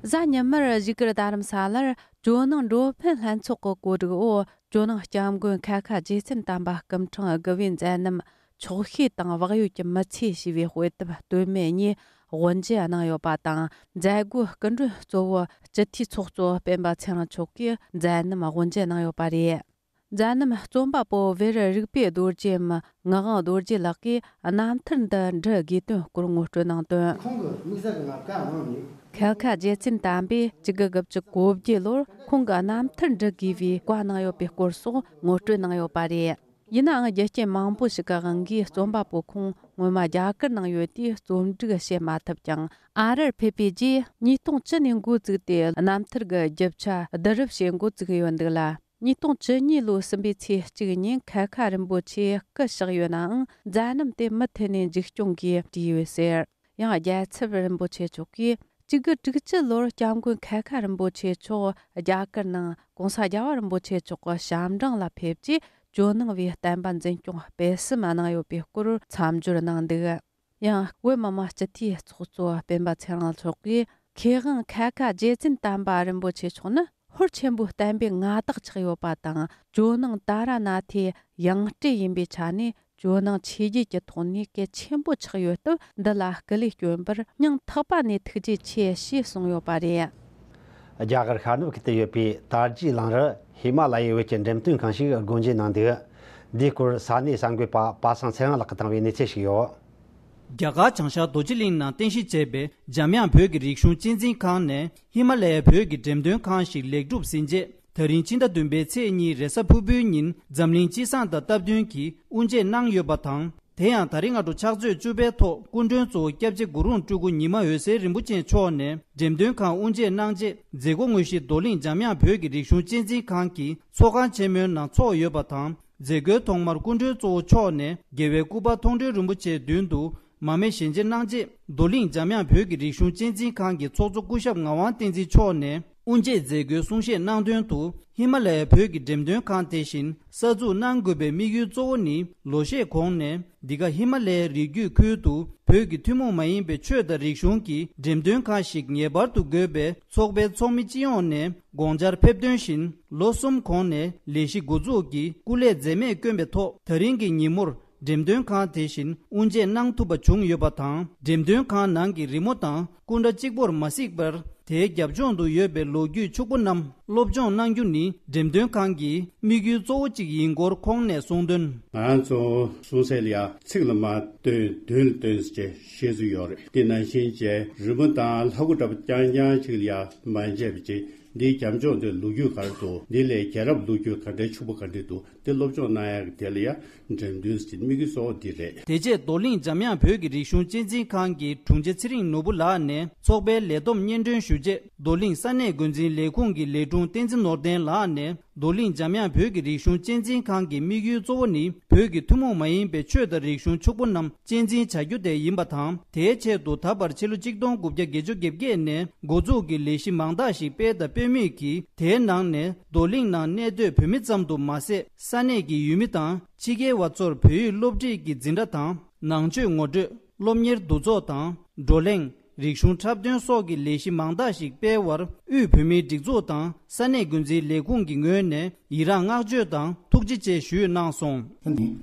གཟའ་ཉི་མར་བཞུགས་སྒར་རྡ་རམ་ས་ལར་ཇོ་ནང་འགྲོ་ཕན་ལྷན་ཚོགས་ཀྱི་གོ་སྒྲིག་འོག་ཇོ་ནང་སྐྱབས་མགོན་ཁ་ཁ་རྗེ་བཙུན་དམ་པ་སྐུ་ཕྲེང་དགུ་བའི་མཛད་རྣམ་ཆོག་ཤེས་དང་བག་ཡོད་ཀྱི་མི་ཚེ་ཞེས་པའི་དཔེ་དེབ་སྟོད་སྨད་གཉིས་དབུ་འབྱེད་གནང་ཡོད་པ་དང་། མཛད་སྒོའི་སྐུ་མགྲོན་གཙོ་བོ་སྤྱི་འཐུས་ཚོགས་གཙོ་སྤེན་པ་ཚེ་རིང་མཆོག་གིས་མཛད་རྣམ་དབུ་འབྱེད་གནང་ཡོད་པ་རེད། མཛད་རྣམ་རྩོམ་པ་པོ་བེ་རི་རིག་པའི་རྡོ་རྗེའམ་ངག་དབང་རྡོ་རྗེ་ལགས་ཀྱིས་རྣམ་ཐར་འདི་འབྲི་དགོས་དོན་སྐོར་ངོ་སྤྲོད་གནང་དོན། ཁོང་གི་དམིགས་བསལ་གྱི་ང་བཀའ་གནང་ནས། ཁལ་ཁ་རྗེ་བཙུན་དམ་པས་བཅུ་དགུ་དགུ་བཅུ་གོ་བརྒྱད་ལོར་ཁོང་གི་རྣམ་ཐར་འབྲི་དགོས་པའི་བཀའ་གནང་ཡོད་པའི་སྐོར་སོགས་ངོ་སྤྲོད་གནང་ཡོད་པ་རེད། ཡིན་ནའང་རྒྱུ་རྐྱེན་མང་པོ་ཞིག་གི་དབང་གིས་རྩོམ་པ་པོ་ཁོང་སྔོན་མ་རྒྱ་གར་ནང་ཡོད་དུས་རྩོམ་སྒྲིག་བྱེད་མ་ཐུབ་ཀྱང་། ཨ་རིར་ཕེབས་པའི་རྗེས་ཉིས་སྟོང་བཅུ་ནས་འགོ་བཙུགས་ཏེ་རྣམ་ཐར་གྱི་རྒྱུ་ཆ་བསྡུ་རུབ་བྱེད་འགོ་བཙུགས་ཡོད་འདུག་ལ། ཉིས་སྟོང་བཅུ་གཉིས་ལོའི་གསུམ་པའི་ཚེས་གཅིག་ཉིན་ཁལ་ཁ་རིན་པོ་ཆེ་སྐུ་གཤེགས་ཡོད་ནའང་། མཛད་རྣམ་དེ་མུ་མཐུད་ནས་མཇུག་སྐྱོང་གིས་བྲིས་ཡོད་ཟེར། ཡང་རྒྱལ་ཚབ་རིན་པོ་ཆེ་མཆོག་གིས་གཅིག་དགུ་དྲུག་ཅུ་ལོར་སྐྱབས་མགོན་ཁལ་ཁ་རིན་པོ་ཆེ་མཆོག་རྒྱ་གར་ནང་གོང་ས་རྒྱལ་བ་རིན་པོ་ཆེ་མཆོག་གི་ཞབས་འབྲིང་ལ་ཕེབས་རྗེས། ཇོ་ནང་བའི་བསྟན་པ་འཛིན་སྐྱོང་སྤེལ་གསུམ་གནང་ཡོད་པའི་སྐོར་མཚམས་སྦྱོར་གནང་འདུག་ཡང་བོད་མི་མང་སྤྱི་འཐུས་ཚོགས་གཙོ་སྤེན་པ་ཚེ་རིང་མཆོག་གིས། མཁས་དབང་ཁལ་ཁ་རྗེ་བཙུན་དམ་པ་རིན་པོ་ཆེ་མཆོག་ནི་ཧོར་ཆེན་པོའི་བསྟན་པའི་མངའ་བདག་ཆགས་ཡོད་པ་དང་། ཇོ་ནང་ད་ར་ནཱ་ཐའི་ཡང་སྤྲུལ་ཡིན་པའི་ཆ་ནས། ཇོ་ནང་ཆོས་བརྒྱུད་ཀྱི་ཐོག་ནས་གལ་ཆེན་པོ་ཆགས་ཡོད་སྟབས། འདི་ལ་སྐུ་ལས་བསྐྱོན་པར་སྙིང་ཐག་པ་ནས་ཐུགས་རྗེ་ཆེ་ཞེས་གསུངས་ཡོད་པ་རེད། རྒྱ་གར་ཤར་ནུབ་ཁུལ་དུ་ཡོད་པའི་དར་ཇི་ལང་རུ་ཧི་མ་ལ་ཡའི་བོད་ཀྱི་འགྲེམས་སྟོན་ཁང་ཞིག་སྒོ་འབྱེད་གནང་འདུག་འདིའི་སྐོར་ས་གནས་གསར་འགོད་པ་པ་སངས་ཚེ་དབང་ལགས་ཀྱིས་བཏང་བའི་གནས་ཚུལ་ཞིག་ཡོད། རྒྱ་གར་བྱང་ཤར་རྡོ་རྗེ་གླིང་ནང་རྟེན་གཞི་བྱས་པའི་འཇམ་དབྱངས་བོད་ཀྱི་རིག་གཞུང་གཅེས་འཛིན་ཁང་ནས་ཧི་མ་ལ་ཡའི་བོད་ཀྱི་འགྲེམས་སྟོན་ཁང་ཞིག་ལེགས་གྲུབ་ཟིན་རྗེས། ད་རིང་ཕྱི་ཟླ་བདུན་པའི་ཚེས་གཉིས་རེས་གཟའ་ཕུར་བུའི་ཉིན་འཛམ་གླིང་སྤྱི་བསང་དང་སྟབས་བསྟུན་གྱིས་དབུ་འབྱེད་གནང་ཡོད་པ་དང་། དེ་ཡང་ད་རིང་སྔ་དྲོ་ཕྱག་ཚོད་བཅུ་པའི་ཐོག་སྐུ་མགྲོན་གཙོ་བོ་སྐྱབས་རྗེ་གུ་རུ་སྤྲུལ་སྐུ་ཉི་མ་འོད་ཟེར་རིན་པོ་ཆེ་མཆོག་ནས་འགྲེམས་སྟོན་ཁང་དབུ་འབྱེད་གནང་རྗེས། མཛད་སྒོ་དངོས་གཞི་རྡོར་གླིང་འཇམ་དབྱངས་བོད་ཀྱི་རིག་གཞུང་གཅེས་འཛིན་ཁང་གི་ཚོགས་ཁང་ཆེན་མོའི་ནང་ཚོགས་ཡོད་པ་དང་། མཛད་སྒོའི་ཐོག་མར་སྐུ་མགྲོན་གཙོ་བོ་མཆོག་ནས་རྒྱལ་བའི་སྐུ་པར་མཐོང་གྲོལ་རིན་པོ་ཆེའི་མདུན་དུ་མར་མེ་ཞལ་འབྱེད་གནང་རྗེས། རྡོར་གླིང་འཇམ་དབྱངས་བོད་ཀྱི་རིག་གཞུང་གཅེས་འཛིན་ཁང་གི་ཚོགས་གཙོ་སྐུ་ཞབས་ངག་དབང་བསྟན་འཛིན་མཆོག་ནས་ དབུ་འབྱེད་མཛད་སྒོའི་གསུང་བཤད་གནང་དོན་དུ། ཧི་མ་ལ་ཡ་བོད་ཀྱི་འགྲེམས་སྟོན་ཁང་དེ་བཞིན་གསར་འཛུགས་གནང་དགོས་པའི་དམིགས་ཡུལ་གཙོ་བོ་ནི། ལོ་ཤས་གོང་ནས་འདི་ག་ཧི་མ་ལ་ཡའི་རི་རྒྱུད་ཁུལ་དུ་བོད་ཀྱི་ཐུན་མོང་མ་ཡིན་པའི་ཆོས་དང་རིག་གཞུང་གི་འགྲེམས་སྟོན་ཁང་ཞིག་ངེས་པར་དུ་དགོས་པའི་ཚོགས་པའི་ཚོགས་མི་སྤྱི་ཡོངས་ནས་དགོངས་འཆར་ཕེབས་དོན་བཞིན། ལོ་གསུམ་གོང་ནས་ལས་གཞི་འགོ་འཛུགས་ཀྱིས་སྐུ་ལས་འཛེམས་མེད་བསྐྱོན་པའི་ཐོག་ད་རིང་གི་ཉིན་མོར། འགྲེམས་སྟོན་ཁང་དེ་བཞིན་དབུ་འབྱེད་གནང་ཐུབ་པ་བྱུང་ཡོད་པ་དང་། འགྲེམས་སྟོན་ཁང་ནང་གི་རི་མོ་དང་སྐུ་འདྲ་གཅིག་པོར་མ་གཟིགས་པར། དེའི་རྒྱབ་ལྗོངས་དུ་ཡོད་པའི་ལོ་རྒྱུས་ཕྱུག་པོ་རྣམས་སློབ་སྦྱོང་གནང་རྒྱུ་ནི། འགྲེམས་སྟོན་ཁང་གི་དམིགས་ཡུལ་གཙོ་བོ་གཅིག་ཡིན་སྐོར་ཁོང་ནས་གསུངས་དོན། ང་ཚོ་གསུང་སའི་ལ་ཡ་ཚིག་ལ་མ་བཏོན་དོན་ལ་བཏོན་ཟེར་བྱས་བཤད་སྲོལ་ཡོད་རེད། དེ་ནང་བཞིན་བྱས་རི་མོ་དང་ལྷ་སྐུ་འདྲ་པོ་རྐྱང་རྐྱང་ཅིག་ལ་ཡ་མ་བྱས་པ་བྱས། འདིའི་རྒྱབ་ལྗོངས་དེ་ལོ་རྒྱུས་ག་རེ་འདུག་འདི་ལས་རྒྱལ་རབས་ལོ་རྒྱུས་ག་འདྲའི་ཕྱུག་པོ་ག་འདྲ་འདུག་དེ་སློབ་སྦྱོང་གནང་ཡག་གི་དེ་ལ་ཡ་འགྲེམས་སྟོན་ཟེར་དམིགས་ཡུལ་གཙོ་བོ་འདི་རེད། དེ་རྗེས་རྡོར་གླིང་འཇམ་དབྱངས་བོད་ཀྱི་རིག་གཞུང་གཅེས་འཛིན་ཁང་གི་དྲུང་ཆེ་ཚེ་རིང་ནོར་བུ་ལགས་ནས་ཚོགས་པའི་ལས་བསྡོམས་སྙན་སྒྲོན་ཞུ་རྗེས། རྡོར་གླིང་ས་གནས་འགོ་འཛིན་ལས་ཁུངས་ཀྱི་ལས་དྲུང་བསྟན་འཛིན་ནོར་ལྡན་ལགས་ནས། རྡོར་གླིང་འཇམ་དབྱངས་བོད་ཀྱི་རིག་གཞུང་གཅེས་འཛིན་ཁང་གི་དམིགས་ཡུལ་གཙོ་བོ་ནི། བོད་ཀྱི་ཐུན་མོང་མ་ཡིན་པའི་ཆོས་དང་རིག་གཞུང་ཕྱུག་པོ་རྣམས་གཅེས་འཛིན་བྱ་རྒྱུ་དེ་ཡིན་པ་དང་། དེའི་ཆེད་དུ་ད་བར་ཕྱི་ལོ་གཅིག་སྟོང་དགུ་བརྒྱ་བརྒྱད་ཅུ་གྱ་བརྒྱད་ནས་འགོ་འཛུགས་ཀྱིས་ལས་གཞི་མང་དག་ཞིག་སྤེལ་དང་སྤེལ་མུས་ཀྱིས། དེའི་ནང་ནས་རྡོར་གླིང་ནང་གནས་སྡོད་བོད་མི་ཙམ་དུ་མ་ཟད། ས་གནས་ཀྱི་ཡུལ་མི་དང་ཕྱི་རྒྱལ་བ་ཚོར་བོད་ཡིག་སློབ་ཁྲིད་ཀྱི་འཛིན་གྲྭ་དང་། ནང་ཆོས་ངོ་སྤྲོད། སློབ་གཉེར་འདུ་ཚོགས་དང་། བགྲོ་གླེང་། རིག་གཞུང་འཁྲབ་སྟོན་སོགས་ཀྱི་ལས་གཞི་མང་དག་ཞིག་སྤེལ་བར། དབུས་བོད་མིའི་སྒྲིག་འཛུགས་དང་ས་གནས་འགོ་འཛིན་ལས་ཁུངས་ཀྱི་ངོས་ནས་ཡི་རངས་བསྔགས་བརྗོད་དང་ཐུགས་རྗེ་ཆེ་ཞུས་གནང་སོང་།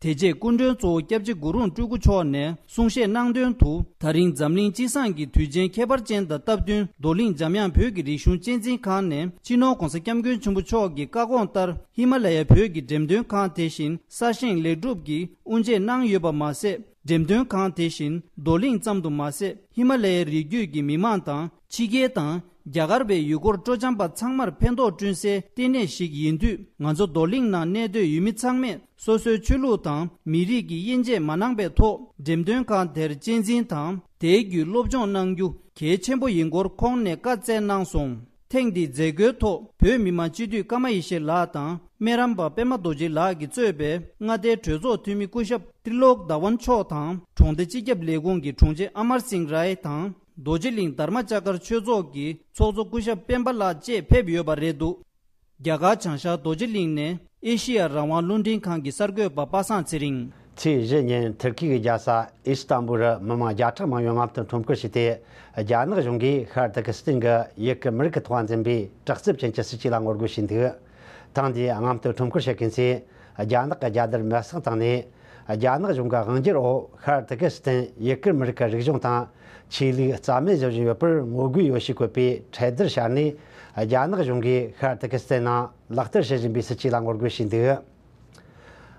དེ་རྗེས་སྐུ་མགྲོན་གཙོ་བོ་སྐྱབས་རྗེ་གུ་རུང་སྤྲུལ་སྐུ་མཆོག་ནས་གསུང་བཤད་གནང་དོན་དུ། ད་རིང་འཛམ་གླིང་སྤྱི་བསང་གི་དུས་ཆེན་ཁྱད་པར་ཅན་དང་སྟབས་བསྟུན། རྡོར་གླིང་འཇམ་དབྱངས་བོད་ཀྱི་རིག་གཞུང་གཅེས་འཛིན་ཁང་ནས་སྤྱི་ནོར་༧གོང་ས་༧སྐྱབས་མགོན་ཆེན་པོ་མཆོག་གི་བཀའ་དགོངས་ལྟར། ཧི་མ་ལ་ཡ་བོད་ཀྱི་འགྲེམས་སྟོན་ཁང་དེ་བཞིན་གསར་བཞེངས་ལེགས་གྲུབ་ཀྱིས་དབུ་འབྱེད་གནང་ཡོད་པ་མ་ཟད། འགྲེམས་སྟོན་ཁང་དེ་བཞིན་རྡོར་གླིང་ཙམ་དུ་མ་ཟད། ཧི་མ་ལ་ཡའི་རི་རྒྱུད་ཀྱི་མི་མང་དང་། ཕྱི་རྒྱལ་དང་རྒྱ་གར་བའི་ཡུལ་སྐོར་སྤྲོ་འཆམ་པ་ཚང་མར་ཕན་ཐོགས་བསྐྲུན་སའི་ལྟེ་གནས་ཤིག་ཡིན་དུས། ང་ཚོ་རྡོར་གླིང་ནང་གནས་སྡོད་ཡུལ་མི་ཚང་མས་སོ་སོའི་ཆོས་ལུགས་དང་མི་རིགས་ཀྱི་དབྱེ་འབྱེད་མ་གནང་པའི་ཐོག་འགྲེམས་སྟོན་ཁང་དེར་གཅེས་འཛིན་དང་། དེའི་བརྒྱུད་སློབ་སྦྱོང་གནང་རྒྱུ་གལ་ཆེན་པོ་ཡིན་སྐོར་ཁོང་ནས་བཀའ་སྩལ་གནང་སོང་། ཐེངས་འདིའི་མཛད་སྒོའི་ཐོག་བོད་མི་མང་སྤྱི་འཐུས་ཀརྨ་ཡེ་ཤེས་ལགས་དང་སྨན་རམས་པ་པད་མ་རྡོ་རྗེ་ལགས་ཀྱིས་གཙོས་པའི་མངའ་སྡེའི་གྲོས་ཚོགས་འཐུས་མི་སྐུ་ཞབས་ཏྲི་ལོག་དྷ་ཝན་མཆོག་དང་། གྲོང་སྡེ་སྤྱི་ཁྱབ་ལས་ཁུངས་ཀྱི་དྲུང་ཆེ་ཨ་མར་སིང་རའེ་དང་། རྡོ་རྗེ་གླིང་དྷརྨ་ཅ་ཀར་ཆོས་ཚོགས་ཀྱི་ཚོགས་གཙོ་སྐུ་ཞབས་སྤེན་པ་ལགས་བཅས་ཕེབས་ཡོད་པ་རེད་འདུག་རྒྱ་གར་བྱང་ཤར་རྡོ་རྗེ་གླིང་ནས་ཨེ་ཤེ་ཡ་རང་དབང་རླུང་འཕྲིན་ཁང་གི་གསར་འགོད་པ་པ་སངས་ཚེ་རིང་། ཚེས་བཞི་ཉིན་ཐུར་ཁེ་གི་རྒྱལ་ས་ཨི་སི་ཏམ་བུལ་རུ་མི་མང་བརྒྱ་ཕྲག་མང་བོས་རྔམ་སྟོན་ཁྲོམ་སྐོར་བྱས་ཏེ། རྒྱ་ནག་གཞུང་གིས་ཤར་ཏུར་ཀི་སི་ཐན་གྱི་ཡུ་གུར་མི་རིགས་ཀྱི་ཐོག་འཛིན་པའི་དྲག་རྩུབ་ཅན་གྱི་སྲིད་བྱུས་ལ་ངོ་རྒོལ་བྱས་འདུག་ཐེངས་འདིའི་རྔམ་སྟོན་ཁྲོམ་སྐོར་བྱེད་མཁན་ཚོས་རྒྱ་ནག་གི་རྒྱལ་དར་མེར་སྲེག་བཏང་ནས། རྒྱ་ནག་གཞུང་གི་དབང་སྒྱུར་འོག་ཤར་ཏུར་ཀི་སི་ཐན་ཡུ་གུར་མི་རིགས་ཀྱི་རིག་གཞུང་དང་ཆོས་ལུགས་རྩ་མེད་བཟོ་བཞིན་ཡོད་པར་ངོ་རྒོལ་ཡོད་ཞེས་བཀོད་པའི་ཁྲལ་བརྡར་ཤར་ནས། རྒྱ་ནག་གཞུང་གིས་ཤར་ཏུར་ཀི་སི་ཐན་ནང་ལག་བསྟར་བྱེད་བཞིན་པའི་སྲིད་བྱུས་ལ་ངོ་རྒོལ་བྱས་འདུག་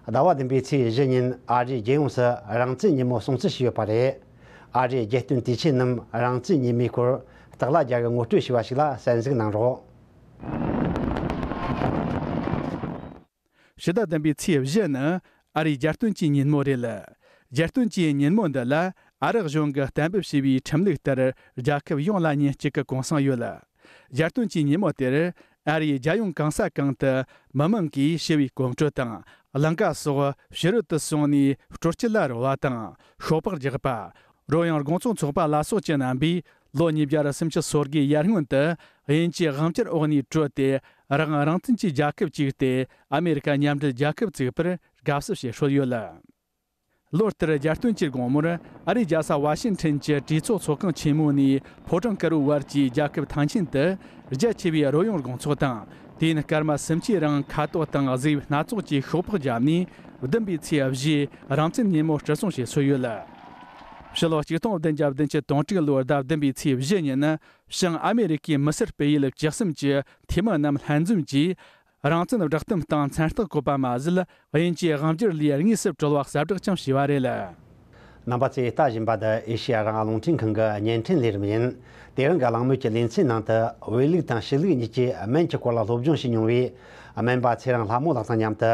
ཟླ་བ་བདུན་པའི་ཚེས་བཞི་ཉིན་ཨ་རིའི་རྒྱལ་ཡོངས་སུ་རང་བཙན་ཉིན་མོ་སྲུང་བརྩི་བྱས་ཡོད་པ་རེད། ཨ་རིའི་རྒྱལ་སྟོན་དུས་ཆེན་ནམ་རང་བཙན་ཉིན་མོའི་སྐོར་སྟག་ལྷ་རྒྱལ་གྱིས་ངོ་སྤྲོད་བྱས་པ་ཞིག་ལ་གསན་གཟིགས་གནང་རོགས། ཕྱི་ཟླ་བདུན་པའི་ཚེས་བཞི་ནི་ཨ་རིའི་རྒྱལ་སྟོན་གྱི་ཉིན་མོ་རེད། རྒྱལ་སྟོན་གྱི་ཉིན་མོ་འདི་ལ་ཨ་རི་གཞུང་གིས་གཏན་འབེབས་བྱས་པའི་ཁྲིམས་ལུགས་ལྟར་རྒྱལ་ཁབ་ཡོངས་ལ་ཉིན་གཅིག་གི་གུང་སེང་ཡོད། རྒྱལ་སྟོན་གྱི་ཉིན་མོ་དེར་ཨ་རིའི་རྒྱལ་ཡོངས་གང་ས་གང་དུ་མི་མང་གིས་ཞི་བའི་གོམ་བགྲོད་དང་། ལང་ཀ་སོགས་ཕྱི་རོལ་དུ་སོང་ནས་སྤྲོ་སྐྱིད་ལ་རོལ་བ་དང་ཤོག་སྦག་རྒྱག་པ། རོལ་དབྱངས་དགོང་ཚོགས་འཚོགས་པ་ལ་སོགས་ཀྱི་རྣམ་པས། ལོ་ཉིས་བརྒྱ་སུམ་ཅུ་སོ་བརྒྱད་ཡར་སྔོན་དུ་དབྱིན་ཇིའི་དབང་སྒྱུར་འོག་ནས་བྲོས་ཏེ། རང་རང་བཙན་གྱི་རྒྱལ་ཁབ་བཙུགས་ཏེ། ཨ་མེ་རི་ཀ་མཉམ་འབྲེལ་རྒྱལ་ཁབ་བཙུགས་པར་དགའ་བསུ་བྱེད་སྲོལ་ཡོད། ལོ་ལྟར་རྒྱལ་སྟོན་གྱི་དགོང་མོར་ཨ་རིའི་རྒྱལ་ས་ཝ་ཤིང་ཊོན་གྱི་གྲོས་ཚོགས་ཚོགས་ཁང་ཆེན་མོ་ནས་ཕོ་བྲང་དཀར་པོའི་བར་གྱི་རྒྱལ་ཁབ་ཐང་ཆེན་དུ་རྒྱ་ཆེ་བའི་རོལ་དབྱངས་དགོང་ཚོགས་དང་། དུས་ཡུན་སྐར་མ་སུམ་ཅུའི་རིང་ཁ་དོག་དང་གཟུགས་པོའི་སྣ་ཚོགས་ཀྱི་ཤོག་སྦག་བརྒྱབ་ནས། བདུན་པའི་ཚེས་བཞིའི་རང་བཙན་ཉིན་མོ་སྲུང་བརྩི་བྱེད་སྲོལ་ཡོད། ཕྱི་ལོ་ཆིག་སྟོང་བདུན་བརྒྱ་བདུན་ཅུ་དོན་དྲུག་ལོའི་ཟླ་བདུན་པའི་ཚེས་བཞི་ཉིན། བྱང་ཨ་མེ་རི་ཀའི་མི་སེར་སྤེལ་ཡུལ་བཅུ་གསུམ་གྱི་འཐུས་མི་རྣམས་ལྷན་འཛོམས་ཀྱིས། རང་བཙན་བསྒྲགས་གཏམ་དང་མཚན་རྟགས་བཀོད་པ་མ་ཟད། དབྱིན་ཇིའི་དབང་སྒྱུར་ལས་དངོས་སུ་གྲོལ་བ་གསལ་བསྒྲགས་ཀྱང་བྱས་པ་རེད། རྣམ་པ་ཚོས་ལྟ་བཞིན་པ་འདི་ཨེ་ཤེ་ཡ་རང་དབང་རླུང་འཕྲིན་ཁང་གི་བརྙན་འཕྲིན་ལས་རིམ་ཡིན། དེ་རིང་གི་གླེང་མོལ་གྱི་ལེ་ཚན་ནང་དུ་བོད་ལུགས་དང་ཕྱི་ལུགས་གཉིས་ཀྱི་སྨན་གྱི་སྐོར་ལ་སློབ་སྦྱོང་བྱས་མྱོང་བའི་སྨན་པ་ཚེ་རིང་ལྷ་མོ་ལགས་དང་མཉམ་དུ།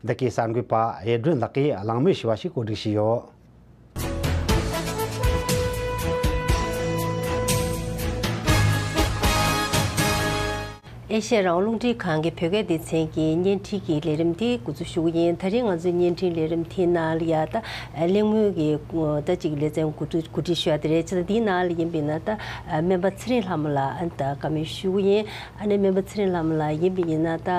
འདི་གའི་གསར་འགོད་པ་གཡུ་སྒྲོན་ལགས་ཀྱིས་གླེང་མོལ་ཞུས་པ་ཞིག་གོ་སྒྲིག་བྱས་ཡོད། ཨེ་ཤེ་ཡ་རང་དབང་རླུང་འཕྲིན་ཁང་གི་བོད་སྐད་སྡེ་ཚན་གྱི་བརྙན་འཕྲིན་གྱི་ལས་རིམ་དེ་འགོ་འཛུགས་ཞུ་གི་ཡིན། ད་རིང་ང་ཚོའི་བརྙན་འཕྲིན་ལས་རིམ་དེའི་ནང་ལ་ཡ་ད་གླེང་མོལ་གྱི་ད་ཅིག་ལེ་ཚན་གོ་སྒྲིག་གོ་སྒྲིག་ཞུ་ཡ་དེ་རེད། བྱས་ཙང་དེའི་ནང་ལ་ཡིན་པ་ཡིན་ན་ད་སྨན་པ་ཚེ་རིང་ལྷ་མོ་ལགས་ཨ་ནི་ད་བཀའ་མོལ་ཞུ་གི་ཡིན། ཨ་ནི་སྨན་པ་ཚེ་རིང་ལྷ་མོ་ལགས་ཡིན་པ་ཡིན་ན་ད་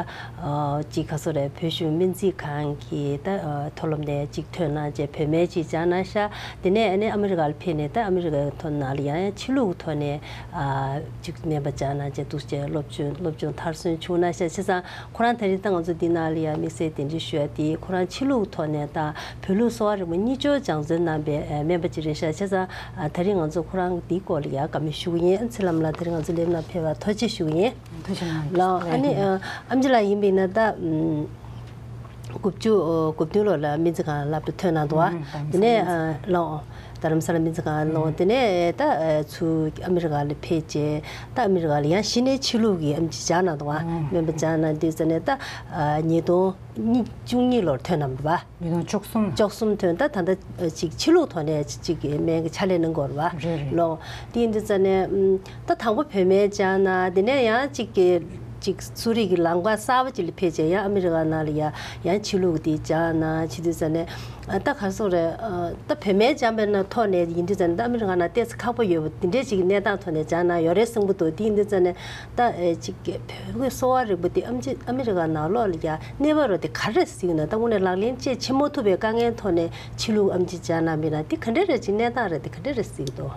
ཅིག་ག་སོ་རེད། བོད་གཞུང་སྨན་རྩིས་ཁང་གི་ད་མཐོ་སློབ་ནས་ཅིག་ཐོན་གནང་བྱས་བོད་སྨན་ཅིག་སྦྱངས་གནང་ཤག་དེ་ནས་ཨ་ནི་ཨ་མི་རི་ཀ་ལ་ཕེབས་ནས་ད་ཨ་མི་རི་ཀའི་ཐོག་ནང་ལ་ཡང་ཡང་ཕྱི་ལུགས་ཐོག་ནས། ཨ་ཅིག་སྨན་པ་སྦྱངས་གནང་བྱས་འདུག་བྱས་སློབ་སྦྱོང་སློབ་སྦྱོང་མཐར་སོན་བྱུང་གནང་ཤག་བྱས་ཙང་ཁོ་རང་ད་རེས་ད་ང་ཚོ་འདི་ནང་ལ་ཡང་དམིགས་བསལ་གདན་འདྲེན་ཞུ་ཡ་དེ་ཁོ་རང་ཕྱི་ལུགས་ཐོག་ནས་དང་བོད་ལུགས་གསོ་བ་རིག་པ་གཉིས་ཆར་སྦྱང་བརྩོན་གནང་པའི་ཨ་སྨན་པ་ཅིག་རེད་ཤག་བྱས་ཙང་ཨ་ད་རེས་ང་ཚོ་ཁོ་རང་འདིའི་སྐོར་ལ་ཡང་བཀའ་མོལ་ཞུ་གི་ཡིན། ཨ་ཚེ་ལྷ་མོ་ལགས་ད་རེས་ང་ཚོ་ལས་རིམ་ནང་ཕེབས་པར་ཐུགས་རྗེ་ཆེ་ཞུ་གི་ཡིན། ཐུགས་རྗེ་གནང་། ལགས་ཨ་ནི་ཨ་ཨམ་ཆི་ལགས་ཡིན་པ་ཡིན་ན་ད་ཨམ། དགུ་བཅུ་གོ་བདུན་ལོ་ལ་སྨན་རྩིས་ཁང་ལ་སློབ་གྲྭ་ཐོན་གནང་འདུག་བ། ཨ་དེ་ནས་ཨ་ལོ་རྡ་རམ་ས་ལ་སྨན་རྩིས་ཁང་ལོ་དེ་ནས་ད་ཨ་ཚུར་ཨ་མི་རི་ཀ་ལ་ཕེབས་རྗེས་ད་ཨ་མི་རི་ཀ་ལ་ཡང་གཞི་ནས་ཕྱི་ལུགས་ཀྱི་ཨམ་ཆི་སྦྱངས་གནང་འདུག་བ། སྨན་པ་སྦྱངས་གནང་དུས་ཙ་ནས་ད་ཨ་ཉིས་སྟོང་གཉིས་བཅུ་གཉིས་ལོར་ཐོན་གནང་འདུག་བ། ཉིས་སྟོང་བཅུ་གསུམ། བཅུ་གསུམ་ཐོན། ད་ད་ལྟ་ཅིག་ཕྱི་ལུགས་ཐོག་ནས་ཅིག་སྨན་གྱི་ཕྱག་ལས་གནང་གི་ཡོད་རེད་བ། རེད་རེད། ལོ་དེ་ཡིན་དུས་ཙ་ནས་ཨམ། ད་དང་པོ་བོད་སྨན་སྦྱངས་ན་དེ་ནས་ཡང་ཅིག་གི་ཅིག་གསོ་རིག་གི་ལམ་ཁ་གསར་པ་ཅིག་ལ་ཕེབས་རྗེས་ཡང་ཨ་མི་རི་ཀ་ནང་ལ་ཡ་ཡང་ཕྱི་ལུགས་དེ་སྦྱངས་ན་བྱེད་དུས་ཙ་ནས་ཨ་ད་ག་རེ་ཟེར་དགོས་རེད། ཨ་ད་བོད་སྨན་སྦྱངས་པའི་ནང་ཐོག་ནས་ཡིན་དུས་ཙ་ནས་ད་ཨ་མི་རི་ཀ་ནང་ཏོག་ཙམ་ཁག་པོ་ཡོད་པ་དེ་འདྲས་ཅིག་གི་གནས་སྟངས་ཐོག་ནས་སྦྱངས་ན་ཡོད་རེད་བསམ་གྱི་འདུག་དེ་ཡིན་དུས་ཙ་ནས་ད་ཨེ་ཅིག་གི་བོད་ཀྱི་གསོ་བ་རིག་པ་དེ་ཨམ་ཆི་ཨ་མི་རི་ཀ་ནང་ལོགས་ལ་ཡ་གནས་བབ་རོ་དེ་ག་རེ་རེད་ཟེར་ན། ད་དངོས་གནས་ལག་ལེན་བཅས་བྱེད་མ་ཐུབ་པའི་དཀའ་ངལ་ཐོག་ནས་ཕྱི་ལུགས་ཨམ་ཆི་སྦྱངས་གནང་པ་ཡིན་ན་དེ་ག་འདྲས་རེད་ཅིག་གནས་སྟངས་རེད། དེ་ག་འདྲས་རེད་ཟེར་གྱི་འདུག་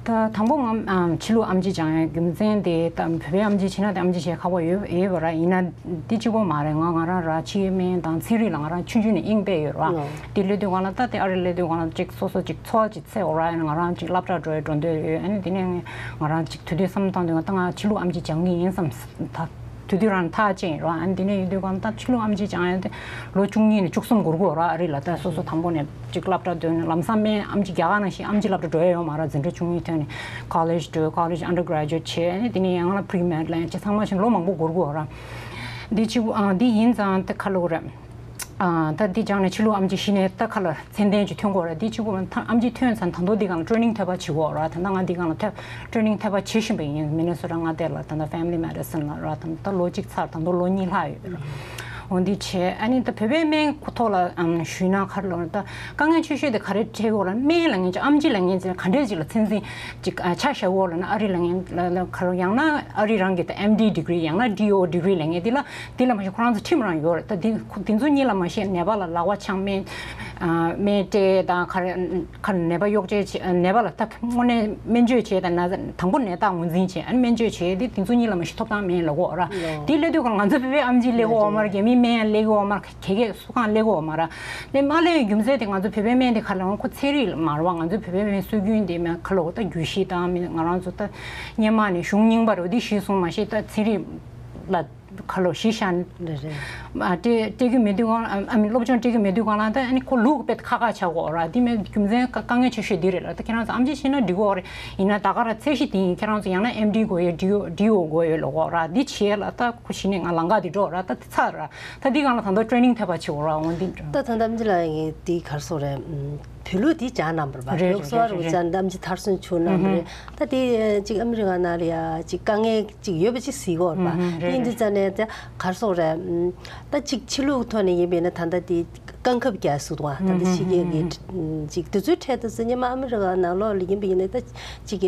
ད་དང་པོ་ང་ཨམ་ཕྱི་ལུགས་ཨམ་ཆི་སྦྱང་ཡ་རྒྱུ་མཚན་དེ་ད་བོད་པའི་ཨམ་ཆི་བྱས་ན་དེ་ཨམ་ཆི་བྱེད་ཁག་པོ་ཡོད་ཡོད་པ་ར། ཡིན་ན་འདི་གཅིག་པོ་མ་རེད། ང་ང་རང་ར་ཕྱི་སྨན་དང་ཚན་རིག་ལ་ང་རང་ཆུང་ཆུང་ནས་དབྱིངས་དཔེ་ཡོད་ར། ཨོ། དེ་སླེབས་དུས་སྒང་ལ་ད་དེ་ཨ་རི་སླེབས་དུས་སྒང་ལ་ཅིག་སོ་སོ་ཅིག་འཚོ་བ་ཅིག་འཚོལ་འོ་ར། ཡང་ང་རང་ཅིག་སློབ་གྲྭ་འགྲོ་ཡ་འགྲོ་འདོད་ཡོད། ཨ་ནི་དེ་ནས་ང་རང་ཅིག་དུས་དུས་བསམ་བློ་བཏང་དུས་ད་ང་ཕྱི་ལུགས་ཨམ་ཆི་སྦྱང་གི་ཡིན་བསམ་ད། དུས་དུས་རང་ཐག་བཅད་རོགས། ཨ་ནི་དེ་ནས་ཡོད་དུས་གང་ལྟར་ཕྱི་ལུགས་ཨམ་ཆི་སྦྱང་ཡ་དེ་ལོ་བཅུ་གཉིས་ནས་བཅུ་གསུམ་འགོར་གི་ཡོད་ར། ཨ་རི་ལ་ད་སོ་སོ་དང་པོ་ནས་ཅིག་སློབ་གྲྭ་འདོན་ནས་ལམ་སང་སྨན་ཨམ་ཆི་རྒྱག་ག་ནང་བཞིན་ཨམ་ཆི་སློབ་གྲྭ་འགྲོ་ཡ་ཡོད་མ་ར། འཛིན་གྲྭ་བཅུ་གཉིས་ཐོན་ནས་college འགྲོ། college undergraduate བྱས། ཨ་ནི་དེ་ནས་ཡང་ན་pre-med ལ་ཡང་ཅིག་ཚང་མ་བཞིན་ལོ་མང་པོ་འགོར་གི་ཡོད་ར། འདི་ཅིག་ཨ་འདི་ཡིན་ཙང་དེ་ཁ་ལོ་རེད། ཨ་ད་འདི་སྦྱངས་ནས་ཕྱི་ལུགས་ཨམ་ཆི་གཞི་ནས་ད་ཁ་ལ་ཚད་ལྡན་ཅིག་ཐོན་དགོས་རེད། འདི་གཅིག་པུ་མ་ཐ་ཨམ་ཆི་ཐོན་ཚར་ད་དུང་འདི་སྒང་ལ་training ཐེབས་པ་བྱེད་དགོས་རེད། ད་ལྟ་ང་འདི་སྒང་ལ་ཐེབས་training ཐེབས་པ་བྱེད་བཞིན་པ་ཡིན། Minnesota མངའ་སྡེ་ལ་ད་ལྟ་family medicine ལ་ར། ད་ལྟ་ལོ་གཅིག་ཚར་ད་དུང་ལོ་གཉིས་ལྷག་ཡོད་རེད། འོ་འདི་བྱས་ཨ་ནི་ད་བོད་པའི་སྨན་ཐོག་ལ་ཨམ་ཞུས་ན་ཁ་ལོ་ད་དཀའ་ངལ་ཆེ་ཤོས་དེ་ག་རེ་འཕྲད་ཀྱི་ཡོད་རེད། སྨན་ལབ་མཁན་ཅིག་ཨམ་ཆི་ལབ་མཁན་ཅིག་ག་འདྲས་ཅིག་ལ་ཚད་འཛིན་ཅིག་ཨ་ཆ་བཞག་གི་ཡོད་རེད་ན། ཨ་རི་ལབ་མཁན་ལ་ལ་ཁ་ལོ་ཡང་ན་ཨ་རི་རང་གི་ད་M D degree ཡང་ན D O degree ལབ་མཁན་འདི་ལ། དེ་ལ་མ་གཞི་ཁོ་རང་ཚོ་ཁྲིམས་རང་ཡོད་རེད། ད་དེ་ཁོ་དེ་ཚོ་གཉིས་ལ་མ་གཞི་ནད་པ་ལ་ལག་པ་འཆང་། སྨན་ཨ་སྨན་སྤྲད་དང་ག་རེ་ག་རེ་ནད་པ་གཡོག་བྱེད་བྱེད། ནད་པ་ལ་ད་དངོས་གནས་སྨན་བཅོས་བྱེད་དང་། ན་དང་པོ་ནད་རྟགས་ངོས་འཛིན་བྱེད། ཨ་ནི་སྨན་བཅོས་བྱེད། དེ་དེ་ཚོ་གཉིས་ལ་མ་གཞི་ཐོབ་ཐང་མེད་ལབ་ཀྱི་ཡོད་རེད། དེ་སླེབས་དུས་ང་ཚོ་བོད་པའི་ཨམ་ཆི་སླེབས་ཀྱི་ཡོད་མ་རེད། རྒྱ་མིའི་སྨན་སླེབས་ཀྱི་ཡོད་མ་རེད། ག་གེ་སུ་གང་སླེབས་ཀྱི་ཡོད་མ་རེད། དེ་མ་སླེབས་པའི་རྒྱུ་མཚན་དེ་ང་ཚོ་བོད་པའི་སྨན་དེ་ག་ལ་ཁོ་ཚན་རིག་མ་རེད་བ། ང་ཚོ་བོད་པའི་སྨན་སྲོལ་རྒྱུན་དེ་མ་ག་ལ་ད་རྒྱུད་བཞི་དང་མི་ང་རང་ཚོ་ད་སྔོན་མ་ནས་གཞུང་རྙིང་པ་རེད་བ། དེ་གཞི་བཟུང་མ་གཞི་ད་ཚན་རིག་ལ། ཁ་ལོ་གཞི་བཞག་ནས། རེད་རེད། ཨ་སྤྲད་སྤྲད་རྒྱུ་མེད་དུས་སྒང་ཨ་ཨ་མི་སློབ་སྦྱོང་སྤྲད་རྒྱུ་མེད་དུས་སྒང་ལ་ད་ཨ་ནི་ཁོ་ལུག་དཔེ་ཁ་ཁ་ཆགས་ཀྱི་ཡོད་རེད། དེ་མིན་རྒྱུ་མཚན་དཀའ་དཀའ་ངལ་ཆེ་ཤོས་འདི་རེད་ལ། ད་ཁྱེད་རང་ཚོ་ཨམ་ཆི་བྱས་ན་འགྲིག་གི་ཡོད་རེད། ཡིན་ན་ད་ག་རང་ཚད་གཞི་དེ་ཡིན། ཁྱེད་རང་ཚོ་ཡང་ན་M D དགོས་ཡོད། D O D O དགོས་ཡོད་ལབ་ཀྱི་ཡོད་རེད། འདི་བྱས་ལ་ད་ཁོ་གཞི་ནས་ང་ལམ་ཁ་འདི་འགྲོ་ར། ད་འདི་ཚར་ར། ད་འདི་སྒང་ལ་ད་ལྟ་training ཐེབས་པ་བྱེད་དགོས་ར། འོ་འདི་འདྲ། ད་ད་ལྟ་ཨམ་ཆི་ལགས་ཀྱིས་འདི་ག་རེ་ཟེར་དགོས་རེད། བོད་ལུགས་འདི་སྦྱངས་གནང་བ་རེད་པ། རེད་བོད་གསོ་བ་རེད་རིག་པ་རེད། སྦྱངས་ནས་ཨམ་ཆི་མཐར་སོན་བྱུང་གནང་བ་རེད། ད་དེ་ཅིག་ཨ་མི་རི་ཀ་ནང་ལ་ཡ་ཅིག་དཀའ་ངལ་ཅིག་ཡོད་པ་ཅིག་གཟིགས་ཀྱི་ཡོད་རེད་པ། ཨུ་ཧུ། རེད་དེ་ཡིན་དུས་རེད། ཙ་ནས་ད་ག་རེ་ཟེར་དགོས་རེད། ད་ཅིག་ཕྱི་ལུགས་ཐོག་ནས་ཡིན་པས་ན་ད་ལྟ་དེ་རྐང་ཁབ་རྒྱག་ཟེར་འདུག་པ། ད་ལྟ་ཕྱི་རྒྱལ་གྱི་ཅིག་དེ་ཚོའི་གྲས་དུ་ཟེར་སྔོན་མ་ཨ་མི་རི་ཀ་ནང་ལོགས་ལ་ཡིན་པ་ཡིན་ན་ད་ཅིག་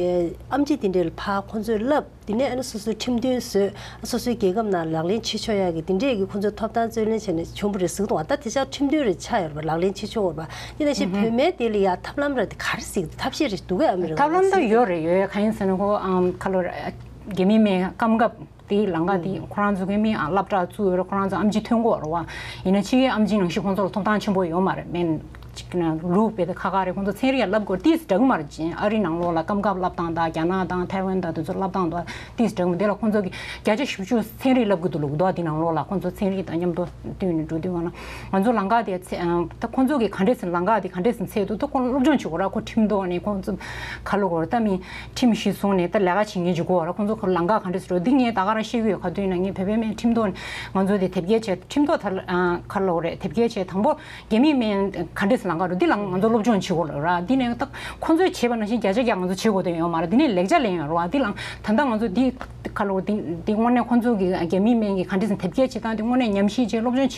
ཨམ་ཆི་དེ་འདྲས་ལ་ཕར་ཁོང་ཚོས་བསླབ། དེ་ནས་ཨ་ནི་སོ་སོའི་ཁྲིམས་མཐུན་བཟོས། སོ་སོའི་རྒྱལ་ཁབ་ནང་ལག་ལེན་བྱེད་ཆོག་ཡག་གི་དེ་འདྲས་ཀྱི་ཁོང་ཚོས་ཐོབ་ཐང་རྩོད་ལེན་བྱས་ནས་བྱུང་བ་རེད་ཟེར་གྱི་འདུག་པ། ད་དེ་ཆགས་ཁྲིམས་མཐུན་རེད་ཆགས་ཡོད་རེད་པ། ལག་ལེན་བྱེད་ཆོག་གི་རེད་པ། ཡིན་ན་ཞིག་བོད་སྨན་དེ་ལ་ཡ་ཐབས་ལམ་རེད་དེ་ག་རེ་ཟེར་གྱི་འདུག་ཐབས་ཤེས་རེད་འདུག་གས། ཨ་མི་རི་ཀ་ཐབས་ལམ་ད་ཡོད་རེད། ཡོད་ཡོད། གང་ཡིན་ཟེར་ན་ཁོ་ཨམ་ཁ་ལོ་རྒྱ་མིའི་སྨན་སྐམ་འགབ་དེའི་ལམ་ཁ་དེ་ཁོ་རང་ཚོ་གི་མི་ཨ་སློབ་གྲྭ་བཙུགས་ཡོད་རེད། ཁོ་རང་ཚོ་ཨམ་ཆི་ཐོན་གྱི་ཡོད་རེད་པ། ཡིན་ན་ཕྱི་རྒྱལ་ཨམ་ཆི་ནང་བཞིན་ཁོང་ཚོ་ལ་ཐོབ་ཐང་ཆེན་པོ་ཡོད་མ་རེད། སྨན་ཅིག་ན་ལུག་དཔེ་དེ་ཁ་ཁ་རེད། ཁོང་ཚོ་ཚན་རིག་ཡང་བསླབ་དགོས་ཏིས་འདྲ་གི་མ་རེད། ཅིང་ཨ་རི་ནང་ལོགས་ལ་སྐམ་འགབ་བསླབ་སྟངས་དང་རྒྱ་ནག་དང་ཐའེ་ཝན་དང་དེ་ཚོ་བསླབ་སྟངས་དང་ཏིས་འདྲ་གི་མ། དེ་ལ་ཁོང་ཚོ་གི་བརྒྱ་ཆ་བཞི་བཅུ་ཚན་རིག་བསླབ་གི་འདུག་ལུག་དོག་དེ་ནང་ལོགས་ལ་ཁོང་ཚོ་ཚན་རིག་དང་མཉམ་དུ་བསྟུན་ནས་འགྲོ་དུས་སྒང་ལ་ང་ཚོ་ལམ་ཁ་དེ་ཚེ་ད་ཁོང་ཚོ་གི་ག་འདྲས་ཟིན་ལམ་ཁ་དེ་ག་འདྲས་ཟིན་ཚད་དུ་ད་ཁོང་སློབ་སྦྱོང་བྱེད་དགོས་ར། ཁོ་ཁྲིམས་ཐོག་ནས་ཁོང་ཚོ་ག་ལ་གོ་ར། ད་མི་ཁྲིམས་གཞི་བཟུང་ནས་ད་ལས་ཀ་བྱེད་མཁན་ཅིག་དགོས་ར། ཁོང་ཚོ་ཁོ་ལམ་ཁ་ག་འདྲས་ཟིན་འགྲོ་འདི་ངས་ད་ག་རང་ཤེས་ཀྱི་ཡོད། ག་དུས་ན་ངས་བོད་པའི་སྨན་ཁྲིམས་ཐོག་ནས་ང་ཚོ་དེ་དེབ་སྐྱེལ་བྱས། ཁྲིམས་ཐོག་ད་ག་ལ་གོ་རེད། དེབ་སྐྱེལ་བྱས་དང་པོ། རྒྱ་མིའི་སྨན་ག་འདྲས་ ལང་ཀ་རུ་འདི་ལ་ང་ཚོ་སློབ་སྦྱོང་བྱེད་དགོས་ལ་ར། འདི་ནས་ད་ཁོ་ཚོས་བྱས་པ་ནང་བཞིན་བརྒྱ་ཆ་བརྒྱ་ང་ཚོ་བྱེད་དགོས་དོན་ཡོད་མ་རེད། འདི་ནས་ལེགས་ཆ་ལེན་ཡོད་ར། འདི་ལ་ད་ལྟ་ང་ཚོ་འདི་ཁ་ལོ་འདི་འདི་དངོས་གནས་ཁོ་ཚོ་གི་རྒྱ་མིའི་སྨན་གྱི་ག་འདྲ་ཟེར་དེབ་སྐྱེལ་བྱེད་སྟངས་འདི་དངོས་གནས་ཉམས་ཞིབ་བྱེད་སློབ་སྦྱོང་བྱེད་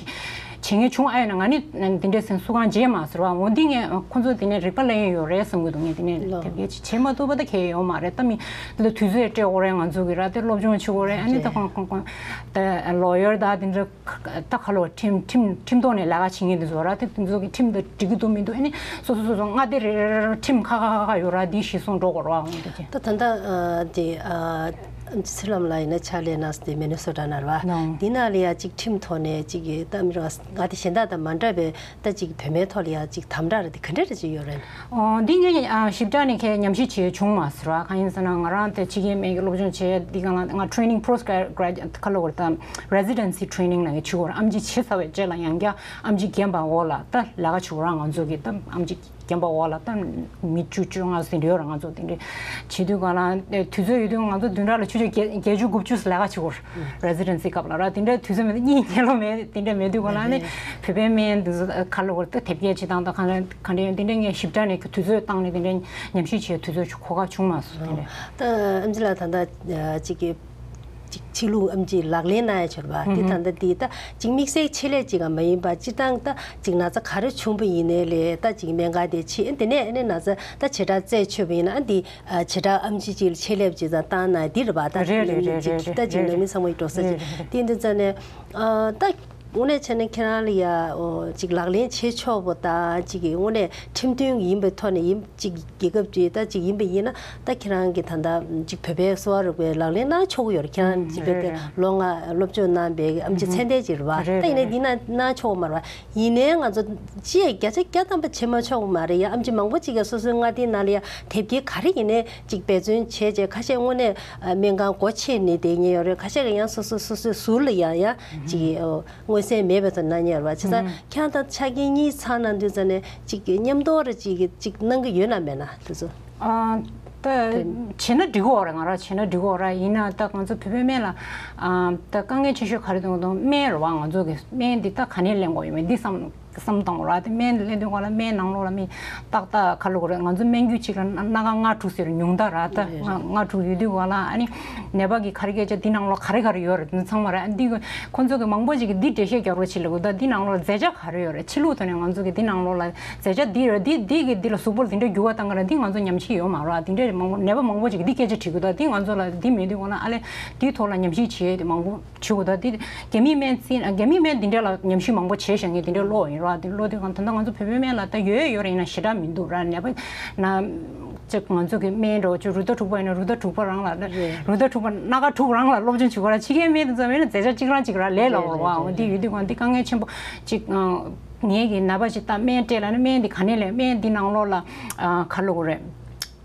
བྱེད་མཁན་བྱུང་ཨ་ཡོད་ན། ང་ནི་འདི་འདྲ་ཟེར་སུ་གང་བརྗེད་མ་ཟེར་བ། འོ་འདི་ངས་ཁོ་ཚོ་འདི་ནས་རིག་པ་ལེན་ཡོད་རེད་བསམ་གི་འདུག་ངས་འདི་ནས་ལོ། དེབ་སྐྱེལ་བྱེད་མ་ཐུབ་པ་ད་གལ་ཡོད་མ་རེད། ད་མི་འདི་ལ་དུས་ཚོད་སྤྲད་དགོས་རེད། ང་ཚོ་གི་ར་དེ་སློབ་སྦྱོང་བྱེད་དགོས་རེད། ཨ་ནི་ད་རེད། ཁོང་ཁོང་ཁོང་ད་ལོ་ཡར་ད་འདི་འདྲ་ད་ཁ་ལོ་ཁྲིམས་ཁྲིམས་ཁྲིམས་ཐོག་ནས་ལས་ཀ་བྱེད་མཁན་དེ་ཚོ་ར་དེ་དེ་ཚོ་གི་ཁྲིམས་དང་འགྲིག་གི་འདུག་མི་འདུག་ཨ་ནི་སོ་སོ་སོ་སོ་མངའ་སྡེ་རེ་རེ་རེ་ཁྲིམས་ཁ་ཁ་ཁ་ཁ་ཡོད་ར། དེ་གཞིར་བཟུང་འགྲོ་དགོས་ར། འོང་འདུག་ཅེ། ད་ད་ལྟ་ཨ་དེ་ཨ་ཚེ་ལམ་ལ་ཡིན་ན་ཕྱག་ལས་གནང་སྟེ་མི་ནི་སོ་ཊ་ནང་ར་བ། ནོ། འདི་ནང་ལ་ཡ་གཅིག་ཁྲིམས་ཐོག་ནས་གཅིག་གི་ད་མི་ར་མངའ་སྡེ་གཞན་དག་དང་མ་འདྲ་བའི་ད་གཅིག་བུད་མེད་ཐོག་ལ་ཡ་གཅིག་དམ་དྲག་ར་དེ་ག་འདྲ་ར་ཅིག་ཡོད་རེད། ཨོ་འདི་ངས་ཨ་ཞིབ་ཕྲ་ནས་ཁས་ཉམས་ཞིབ་བྱས་བྱུང་མ་ཟེར་བ། གང་ཡིན་ཟེར་ན་ང་རང་དེ་ཕྱི་རྒྱལ་སྨན་གྱི་སློབ་སྦྱོང་བྱས་འདི་གང་ལ་ང་training post grad ཁ་ལོ་བར་དང་residency training ལ་ངས་བྱེད་དགོས་ར། ཨེམ་ཆི་བྱེད་ཚར་བའི་རྗེས་ལ་ཡང་བསྐྱར་ཨེམ་ཆི་རྒན་པ་འོག་ལ་ད་ལས་ཀ་བྱེད་དགོས་ར། ང་ཚོ་གི་ད་ཨེམ་ཆི་རྒན་པ་འོག་ལ་ད་མི་བཅུ་བཅོ་ལྔ་ཟིན་ཡོད་ར། ང་ཚོ་དེ་འདྲའི་བྱེད་དུས་གང་ལ་དུས་ཚོད་ཡོད་དུས་ང་ཚོ་བདུན་ཕྲག་ལ་ཆུ་ཚོད་བརྒྱད་བརྒྱད་ཅུ་དགུ་བཅུ་ལས་ཀ་བྱེད་དགོས་ར། residency སྐབས་ལ་ར། དེ་འདྲའི་དུས་ཚོད་མེད་ད་གཉིད་ཉལ་ལོ་མེད། དེ་འདྲ་མེད་དུས་གང་ལ་ནི་བོད་པའི་སྨན་དེ་ཚོ་ཁ་ལོ་བར་ད་དེབ་སྐྱེལ་བྱེད་སྟངས་དང་གང་ལ་གང་འདྲ་ཡོད་དེ་འདྲ་ངས་ཞིབ་ཕྲ་ནས་དུས་ཚོད་བཏང་ནས་དེ་འདྲ་ཉམས་ཞིབ་བྱེད་དུས་ཚོད་གོ་སྐབས་བྱུང་མ་སོང་། དེ་འདྲ། ད་ཨེམ་ཆི་ལགས་ད་ལྟ་ཅིག་གི་ཅིག་ཕྱི་ལུགས་ཨེམ་ཆི་ལག་ལེན་གནང་ཡ་བྱོས་ར་བ། དེ་ད་ལྟ་དེ་ད་ཅིག་དམིགས་བསལ་ཆེད་ལས་ཅིག་ག་མ་ཡིན་པ་སྤྱིར་བཏང་ད་ཅིག་ན་ཚ་ག་རེ་བྱུང་བ་ཡིན་ནའི་ལས་ད་ཅིག་སྨན་ཁང་དེ་ཕྱི་དེ་ནས་ཨ་ནི་ན་ཚ་ད་བྱེ་བྲག་རྩད་ཆོད་པ་ཡིན་ན་ཨ་འདི་བྱེ་བྲག་ཨེམ་ཆི་ཅིག་ལ་ཆེད་ལས་ཅིག་ཙམ་བཏང་ན་འདི་རེད་བ། ད་རེད་རེད་རེད་ཅིག་རེད་ད་ཅིག་རེད་ནང་མི་ཚང་མ་ཡི་འགྲོ་ས་རེད་ཅིག་རེད་རེད། དེ་འདི་ཙམ་ནས་ཨ་ད་དངོས་གནས་བྱས་ན་ཁྱེད་རང་ལ་ཡ་ཨོ་ཅིག་ལག་ལེན་བྱེད་ཆོག་པ་དང་ཅིག་གི་དངོས་གནས་ཁྲིམས་མཐུན་ཡིན་པའི་ཐོག་ནས་ཡིན་ཅིག་རྒྱལ་ཁབ་ཅིག་ད་ཅིག་ཡིན་པ་ཡིན་ན་ད་ཁྱེད་རང་གི་ད་ལྟ་ཅིག་བོད་པའི་གསོ་བ་རིག་པའི་ལག་ལེན་གནང་ཆོག་གི་ཡོད་རེད། ཁྱེད་རང་ཅིག་བོད་པའི་ལོ་ལྔ་སློབ་སྦྱོང་གནང་པའི་ཨམ་ཆི་ཚད་ལྡན་ཅིག་རེད་བ། ད་ཡིན་ནའི་འདི་ན་གནང་ཆོག་གི་མ་རེད་བ། ཡིན་ནའི་ང་ཚོ་ཅིའི་བརྒྱ་ཆ་བརྒྱ་ཐམ་པ་བྱེད་མ་ཆོག་གི་མ་རེད་ཡ། ཨམ་ཆི་མང་པོ་ཅིག་གིས་སོ་སོའི་མངའ་སྡེའི་ནང་ལ་ཡ་དེབ་སྐྱེལ་ག་རེ་ཡིན་ནའི་ཅིག་འབད་བརྩོན་བྱས་བྱས་ཁ་ཤས་དངོས་གནས་སྨན་ཁང་སྒོ་ཕྱེ་ནས་བསྡད་མཁན་ཡོད་རེད། ཁ་ཤས་ཀྱིས་ཡང་སོ་སོ་སོ་སོའི་ཟུར་ལ་ཡ་ཡ་ཅིག་མངོན་གསལ་མེད་པའི་ཐོག་གནང་མཁན་ཡོད་རེད་བ། བྱས་ཙང་ཁྱེད་རང་དང་ཆ་རྐྱེན་གཉིས་ཚང་གནང་དུས་ཙམ་ནས་ཅིག་མཉམ་དུ་ར་ཅིག་ཅིག་གནང་གི་ཡོད་ན་མེད་ན་དེ་ཚོ། ཨ། ད་བྱས་ན་འགྲིག་གི་ཡོད་རེད། ང་རང་བྱས་ན་འགྲིག་གི་ཡོད་རེད། ཡིན་ན་ད་ང་ཚོ་བོད་པའི་སྨན་ལ་ཨ་ད་དཀའ་ངལ་ཆེ་ཤོས་ག་རེ་འདུག་དང་སྨན་རེད་བ། ང་ཚོ་གི་སྨན་འདི་ད་ག་ནས་ལེན་དགོས་ཡོད་མེད་འདི་བསམ་བསམ་བཏང་ར། དེ་སྨན་འདི་ལེན་དུས་ག་ལ་སྨན་ནང་ལོགས་ལ་མི་ཏག་ཏག་ག་ལོག་རེད། ང་ཚོ་སྨན་རྒྱུ་གཅིག་ལ་སྣ་ཁ་ལྔ་དྲུག་ཟེར་ཉུང་མཐའ་ར། ད་ལྔ་དྲུག་ཡོད་དུས་ག་ལ་ཨ་ནི་ནད་པ་གི་ག་རེ་སྐད་ཆ་འདི་ནང་ལོགས་ག་རེ་ག་རེ་ཡོད་རེད་འདི་ཚང་མ་ར། ཨ་འདི་ཁོ་ཚོ་གི་མང་པོ་ཅིག་གི་འདི་འགྲེལ་བཤད་རྒྱག་རོགས་བྱེད་ལབ་གི། ད་འདི་ནང་ལོགས་ལ་རྫས་ཆ་ག་རེ་ཡོད་རེད། ཕྱི་ལུགས་ཐོག་ནས་ང་ཚོ་གི་འདི་ནང་ལོགས་ལ་རྫས་ཆ་འདི་རེད། འདི་འདི་གི་འདི་ལ་གཟུགས་པོར་འདི་འདྲ་འགྱུར་བ་བཏང་གི་རེད། འདི་ང་ཚོ་ཉམས་ཞིབ་ཡོད་མ་རེད། འདི་འདྲ་མང་པོ་ནད་པ་མང་པོ་ཅིག་གི་འདི་སྐད་ཆ་དྲི་གི། ད་འདི་ང་ཚོ་ལ་འདི་མེད་དུས་ག་ལ་ཨ་ལས་འདིའི་ཐོག་ལ་ཉམས་ཞིབ་བྱེད་དེ་མང་པོ་བྱེད་དགོས། ད་འདི་རྒྱ་མིའི་སྨན་རྩིས་རྒྱ་མིའི་སྨན་འདི་འདྲ་ལ་ཉམས་ཞིབ་མང་པོ་བྱས་བཞག་མཁན་འདི་འདྲ་ཀློག་ཡིན་ར། འདི་ཀློག་དུས་ག་ད་ལྟ་ང་ཚོ་བོད་པའི་སྨན་ལ་ད་ཡོད་ཡོད་རེད། ཡིན་ན་ཞེ་དྲག་མི་འདུག་ར། ནད་པ་ན་ཅིག་ང་ཚོ་གི་སྨན་འགྲོ་ཅིག་རུ་ཏ་དྲུག་པ་ཡིན་ན་རུ་ཏ་དྲུག་པ་རང་ལ་རུ་ཏ་དྲུག་པ་སྣ་ཁ་དྲུག་རང་ལ་སློབ་སྦྱོང་བྱེད་དགོས་ར། ཕྱི་རྒྱལ་སྨན་དེ་ཚོ་ཡིན་ན་རྫས་ཆ་གཅིག་རང་གཅིག་ར་ལས་སླ་བོ་རེད་བ། འོ་འདི་ཡོད་དུས་ག་འདི་དཀའ་ངལ་ཆེན་པོ་ཅིག་ངས་གི་ནད་པ་ཅིག་ད་སྨན་སྤྲད་ལབ་ན་སྨན་འདི་ག་ནས་ལེན། སྨན་འདི་ནང་ལོགས་ལ་ཨ་ག་ལབ་དགོས་རེད།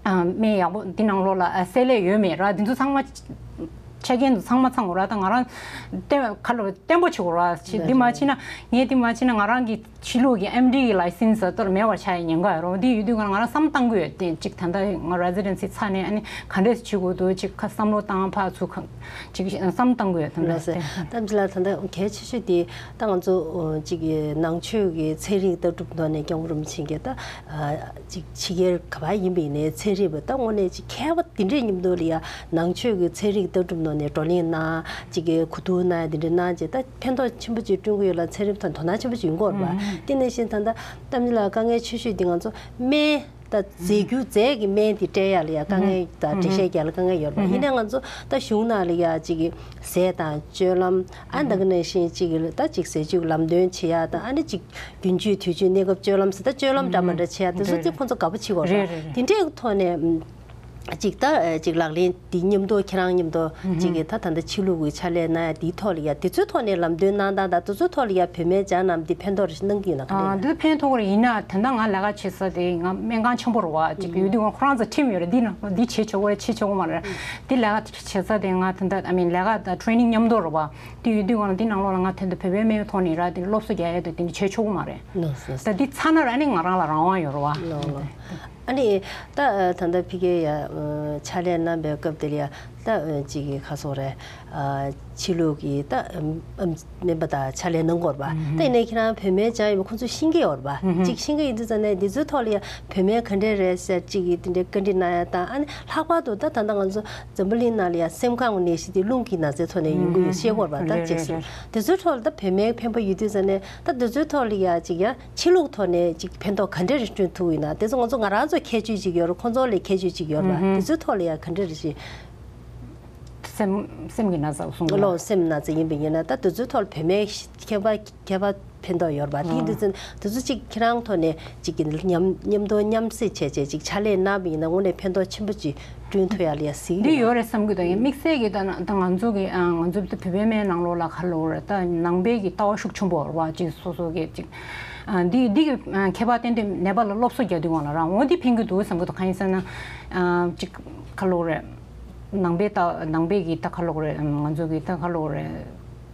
ཨ་སྨན་ཡག་པོ་འདི་ནང་ལོགས་ལ་ཨ་བསྲེ་ལྷད་ཡོད་མེད་ར། འདི་ཚོ་ཚང་མ་ཆ་རྐྱེན་འདི་ཚང་མ་ཚང་དགོས་ར། ད་ང་རང་བསྟན་ག་ལབ་བརྟན་པོ་བྱེད་དགོས་ར། འདི་མ་བྱས་ན་ངས་འདི་མ་བྱས་ན་ང་རང་གི་ཕྱི་ལུགས་ཀྱི་ཨེམ་ཌི་གི་ལའི་སེན་སི་ལྟར་མེད་པར་ཆགས་ཡ་ཉེན་ཁ་ཡོད་རེད། འོ་འདི་ཡོད་དུས་ང་རང་བསམ་བཏང་གི་ཡོད། དེ་གཅིག་ད་ལྟ་ང་རེ་ཛི་ཌེན་སི་ཚར་ནས་ཨ་ནི་ག་འདྲས་བྱེད་དགོས་འདུག་ཅིག་ཁ་བསམ་བློ་བཏང་ཕར་ཚུར་ཁ་ཅིག་བསམ་བཏང་གི་ཡོད། ད་ལྟ་ལགས་སེ། ད་ཅི་ལ་ད་ལྟ་གལ་ཆེ་ཤོས་དེ་ད་ང་ཚོ་ཅིག་ནང་ཆོས་ཀྱི་ཚན་རིག་ལྟ་གྲུབ་ཐོག་ནས་སྐྱབས་མགོན་རིན་པོ་ཆེ་གིས་ད་ཅིག་ཕྱི་རྒྱལ་ག་པར་ཡིན་པ་ཡིན་ནའི་ཚན་རིག་པ་ད་དངོས་གནས་ཅིག་མཁས་པ་དེ་འདྲས་མཉམ་དུ་ལ་ཡ་ནང་ཆོས་ཀྱི་ཚན་རིག་ལྟ་གྲུབ་ནང་ནས་བགྲོ་གླེང་གནང་ཅིག་གི་གོ་བསྡུར་གནང་དེ་འདྲས་གནང་རྗེས་ད་ཕན་ཐོགས་ཆེན་པོ་ཅིག་བསྐྲུན་གྱི་ཡོད་ལ་ཚན་རིག་ཐོག་དོ་སྣང་ཆེན་པོ་ཅིག་ཡོང་གི་ཡོད་རེད་པ། དེ་ནང་བཞིན་ད་ལྟ་གཏམ་ཉི་ལགས་དཀའ་ངལ་ཆེ་ཤོས་དེ་ང་ཚོ་སྨན་ད་རྫས་འགྱུར་རྫས་ཀྱི་སྨན་དེ་སྤྲད་ཡ་ལ་ཡ་དཀའ་ངལ་དང་འགྲེལ་བཤད་རྒྱག་ལ་དཀའ་ངལ་ཡོད་རེད་པ། ཡིན་ནའི་ང་ཚོ་ད་གཞུང་ནང་ལ་ཡ་ཅིག་གི་ཟས་དང་སྤྱོད་ལམ་ཨ་ད་ག་ནང་བཞིན་ཅིག་གི་ད་ཅིག་ཟས་བཅུད་ལམ་སྟོན་བྱེད་ཡ་དང་ཨ་ནི་ཅིག་རྒྱུན་སྤྱོད་དུས་ཚོད་གནས་སྐབས་སྤྱོད་ལམ་ཟེར་ད་སྤྱོད་ལམ་འདྲ་མི་འདྲ་བྱེད་ཡ་དེ་ཚོ་དེ་ཁོང་ཚོ་དགའ་པོ་བྱེད་དགོས་རེད། དེ་འདྲའི་ཐོག་ནས་ཅིག་ད་ཅིག་ལག་ལེན་འདི་མཉམ་དུ་ཁྱེད་རང་མཉམ་དུ་ཅིག་གི་ད་ད་ལྟ་ཕྱི་ལུགས་ཀྱི་ཕྱག་ལས་གནང་ཡ་འདིའི་ཐོག་ལ་ཡ་དེ་ཚོའི་ཐོག་ནས་ལམ་སྟོན་གནང་སྟངས་དང་དེ་ཚོའི་ཐོག་ལ་ཡ་བོད་སྨན་སྦྱང་གནང་འདི་ཕན་ཐོགས་རེ་གནང་གི་ཡོད་ན་ག་འདྲ། འདི་ཕན་ཐོགས་རེད། ཡིན་ན་ད་ལྟ་ང་ལས་ཀ་བྱེད་ས་དེ་ང་སྨན་ཁང་ཆེན་པོ་རེད་བ། ཅིག་ཡོད་དུས་ང་ཁོ་རང་ཚོ་ཁྲིམས་ཡོད་རེད། འདི་ན་འདི་བྱེད་ཆོག་གི་རེད་བྱེད་ཆོག་གི་མ་རེད། འདི་ལས་ཀ་བྱེད་ས་དེ་ང་ད་ལྟ་ཨ་མིན་ལས་ཀ་དང་ཊེ་ནིང་མཉམ་དུ་རེད་བ། དེ་ཡོད་དུས་ང་འདི་ནང་ལོགས་ལ་ང་ད་ལྟ་བོད་པའི་སྨན་ཐོག་ནས་ར་དེ་སློབ་གསོ་རྒྱག་ཡ་དེ་དེ་འདྲ་བྱེད་ཆོག་གི་མ་རེད། ད་འདི་ཚར་ན་ར་ཨ་ནི་ང་རང་ལ་རང་དབང་ཡོད་རེད་བ། ཨ་ནི་ད་ད་ལྟ་ཕ་གིའི་ཡ་ ཕྱག་ལས་གནང་བའི་སྐབས་དེ་ལ་ཡང་ད་ཅིག་གི་ཁ་སོག་རེད། ཕྱི་ལུགས་ཀྱི་ད་སྨན་པ་དང་ཕྱག་ལས་གནང་དགོས་རེད་པ། ད་ཡིན་ནའི་ཁྱེད་རང་བོད་སྨན་སྦྱང་ཡོད་པ་ཁོང་ཚོས་ཤེས་ཀྱི་ཡོད་རེད་པ། ཅིག་ཤེས་ཀྱི་ཡིན་དུས་ཙང་ནས་འདི་ཚོའི་ཐོག་ལ་ཡང་བོད་སྨན་ག་འདྲས་རེད་ཟེར་ཅིག་གི་དེ་འདྲའི་བཀའ་འདྲི་གནང་ཡ་དང་། ཨ་ནི་ལྷག་པར་དུ་ད་ད་ལྟ་ང་ཚོ་འཛམ་བུ་གླིང་ནང་ལ་ཡང་སེམས་ཁམས་ཀྱི་ནད་གཞི་དེ་རླུང་གི་ནད་གཞིའི་ཐོག་ནས་ཡོང་གི་ཡོད་ཤེས་དགོས་རེད་པ། ད་ཅིག་སེམས་དེ་ཚོའི་ཐོག་ལ་ད་བོད་སྨན་ཕན་པ་ཡོད་དུས་ཙང་ནས་ད་འདི་ཚོའི་ཐོག་ལ་ཡང་ཅིག་ཡང་ཕྱི་ལུགས་ཐོག་ནས་ཅིག་ཕན་ཐོགས་ག་འདྲ་རེ་བསྐྲུན་ཐུབ་ཡིན་ན། དེ་ཚོ་ང་ཚོ་ང་རང་ཚོ་ཁྱད་ཆོས་ཅིག་ཡོད་རེད། ཁོང་ཚོ་ལ་ཁྱད་ཆོས་ཅིག་ཡོད་རེད་པ། དེ་ཚོའི་ཐོག་ལ་ཡང་ག་འདྲ་རེ་ཞིག་སེམས་སེམས་ཀྱི་ན་ཚ་གསུང་གི་ལོ་སེམས་ན་ཚ་ཡིན་པ་ཡིན་ན་ད་དེ་ཚོའི་ཐོག་ལ་བོད་སྨན་ཁྱད་པར་ཁྱད་པར་ཕན་ཐོགས་ཡོད་རེད་པ། དེ་ཡིན་དུས་ཙང་དེ་ཚོ་ཅིག་ཁྱེད་རང་ཐོག་ནས་ཅིག་གི་མཉམ་མཉམ་དུ་མཉམ་བསྲེས་བྱས་བྱས་ཅིག་ཕྱག་ལས་གནང་བ་ཡིན་ན་དངོས་གནས་ཕན་ཐོགས་ཆེན་པོ་ཅིག་བསྐྲུན་ཐུབ་ཡ་ལ་ཡ་གཟིགས་འདི་ཡོད་རེད་བསམ་གྱི་འདུག་ཡིན་དམིགས་བསལ་གྱི་ད་ད་ང་ཚོ་གི་ང་ཚོ་བོད་པའི་སྨན་ནང་ལོགས་ལ་ག་ལབ་དགོས་རེད། ད་ནང་པའི་གི་ལྟ་བ་ཤུགས་ཆེན་པོ་རེད་པ། ཅིག་སོ་སོ་གི་ཅིག་འདི་འདི་གི་ཁྱད་པར་ཏན་ཏན་ནད་པ་ལ་སློབ་གསོ་རྒྱག་དུས་སྒང་ལ་རང་འོ་འདི་ཕན་གྱི་འདུག་བསམ་གྱི་འདུག་གང་ཡིན་ཟེར་ན་ཅིག་ག་ལབ་དགོས་རེད། ནང་པའི་ད་ནང་པའི་གི་ད་ག་ལབ་དགོས་རེད། ང་ཚོ་གི་ད་ག་ལབ་དགོས་རེད།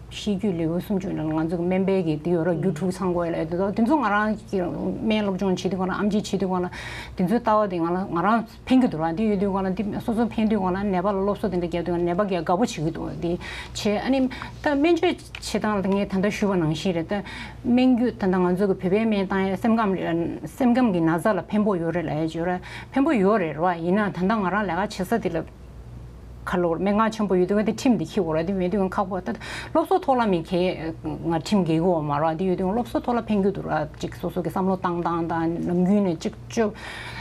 ཤེས་རྒྱུད་ལེའུ་སུམ་ཅུ་ནང་ང་ཚོ་གི་སྨན་པའི་གི་དེ་ཡོད་ར། རྒྱུ་དྲུག་ཚང་དགོས་ལ་དེ་ཚོ་དེ་ཚོ་ང་རང་གི་སྨན་སློབ་སྦྱོང་བྱེད་དུས་སྒང་ལ་ཨེམ་ཆི་བྱེད་དུས་སྒང་ལ་དེ་ཚོའི་ལྟ་བ་དེ་ང་ལ་ང་རང་ཕན་གྱི་འདུག་ར། དེ་ཡོད་དུས་སྒང་ལ་དེ་སོ་སོ་ཕན་དུས་སྒང་ལ་ནད་པ་ལ་སློབ་གསོ་དེ་འདྲ་རྒྱག་དུས་སྒང་ལ་ནད་པ་གི་དགའ་པོ་བྱེད་ཀྱི་འདུག་དེ་བྱས་ཨ་ནི་ད་སྨན་བཅོས་བྱེད་སྟངས་ལ་ངས་ད་ལྟ་ཞུས་པ་ནང་བཞིན་རེད། ད་སྨན་རྒྱུ་ད་ལྟ་ང་ཚོ་གི་བོད་པའི་སྨན་བཏང་ཡ་སེམས་ཁམས་སེམས་ཁམས་ཀྱི་ན་ཚ་ལ་ཕན་པོ་ཡོད་རེད་ལབ་ཡ་ཅིག་ཡོད་ར། ཕན་པོ་ཡོད་རེད་ར། ཡིན་ན་ད་ལྟ་ང་རང་ལས་ཀ་བྱེད་ས་དེ་ལ། ཁ་ལོ་སྨན་ཁང་ཆེན་པོ་ཡོད་དུས་དེ་ཁྲིམས་འདི་འཁྱེར་དགོས་ར། དེ་མེད་དུས་ཁག་པོ། ད་སློབ་གསོ་ཐོག་ལ་མི་ཁེ་ང་ཁྲིམས་འགལ་གྱི་ཡོད་མ་རེད། དེ་ཡོད་དུས་སློབ་གསོ་ཐོག་ལ་ཕན་གྱི་འདུག་ར། ཅིག་སོ་སོ་གི་བསམ་བློ་བཏང་སྟངས་དང་ནམ་རྒྱུན་ནས་ཅིག་ཅོ་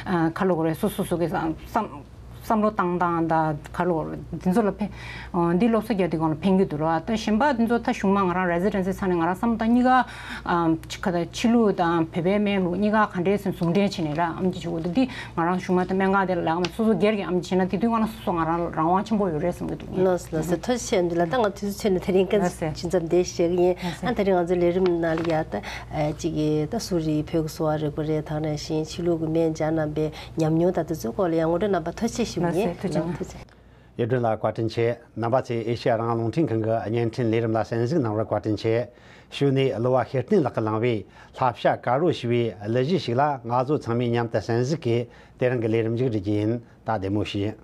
ཁ་ལོ་རེ་སོ་སོ་སོ་གི་བསམ་བསམ་བསམ་བློ་བཏང་སྟངས་དང་ཁ་ལོ་འདི་ཚོ་ལ་ཕན་འདི་སློབ་གསོ་རྒྱག་དུས་སྒང་ལ་ཕན་གྱི་འདུག་ར། ད་གཞན་པ་འདི་ཚོ་ད་གཞུང་མ་ང་རང་རེ་སི་ཌེན་སི་ཚར་ནས་ང་རང་བསམ་བློ་བཏང་གཉིས་ཀ་ཨམ། ཕྱི་ཁ་ཕྱི་ལུགས་དང་བོད་པའི་སྨན་ལུགས་གཉིས་ཀ་ག་འདྲས་སེ་ཟུང་འབྲེལ་བྱས་ནས་ར་ཨམ་ཅི་བྱེད་དགོས་འདུག་འདི་ང་རང་གཞུང་མ་དང་སྨན་ཁང་དེ་ལ་ལབ་ཀ་མ་སོ་སོ་སྒེར་གྱི་ཨམ་ཅི་བྱས་ན་དེ་དུས་ང་རང་སོ་སོ་ང་རང་རང་དབང་ཆེན་པོ་ཡོད་རེད་བསམ་གྱི་འདུག་ལགས་སོ་ལགས་སོ། ཐུགས་རྗེ་ཆེ་འདི་ལ་ད་ང་དུས་ཚོད་ནས་དེ་རིང་སྐད་ལགས་སོ། ཆུ་མཚམས་འདི་བཞག་གི་ཡིན། ལགས་སོ། ཨ་ད་རིང་ང་ཚོ་ལས་རིམ་ནང་ལ་ཡ་ད་ཅིག་གི་ད་སུ་རི་བོད་ཀྱི་གསོ་བ་རིག་པ་རེད། ད་ག་ནང་བཞིན་ཕྱི་ལུགས་ཀྱི་སྨན་སྦྱང་གནང་པའི་ཉམས་མྱོང་དང་དེ་ཚོའི་སྐོར་ལ་ཡ་ངོ་སྤྲོད་གནང་པ་ཐུགས་རྗེ་ཆེ་ཞུ་གི་ཡིན། ལགས་སོ། ཐུགས་རྗེ་ཆེ། ལགས་ཐུགས་རྗེ་ཆེ། གཡུ་སྒྲོན་ལགས་བཀའ་དྲིན་ཆེ། རྣམ་པ་ཚོས་ཨེ་ཤེ་ཡ་རང་དབང་རླུང་འཕྲིན་ཁང་གི་བརྙན་འཕྲིན་ལས་རིམ་ལ་གསན་གཟིགས་གནང་བར་བཀའ་དྲིན་ཆེ། གཞུག་ནས་གླུ་བ་ཤེར་བསྟན་ལགས་ཀྱིས་བླངས་པའི་བསླབ་བྱ་དཀར་པོ་ཞེས་པའི་གླུ་གཞས་ཤིག་ལ་ང་ཚོ་ཚང་མས་མཉམ་དུ་གསན་གཟིགས་ཀྱིས་དེ་རིང་གི་ལས་རིམ་མཇུག་སྒྲིལ་རྒྱུ་ཡིན། ད་བདེ་མོ་བྱོས།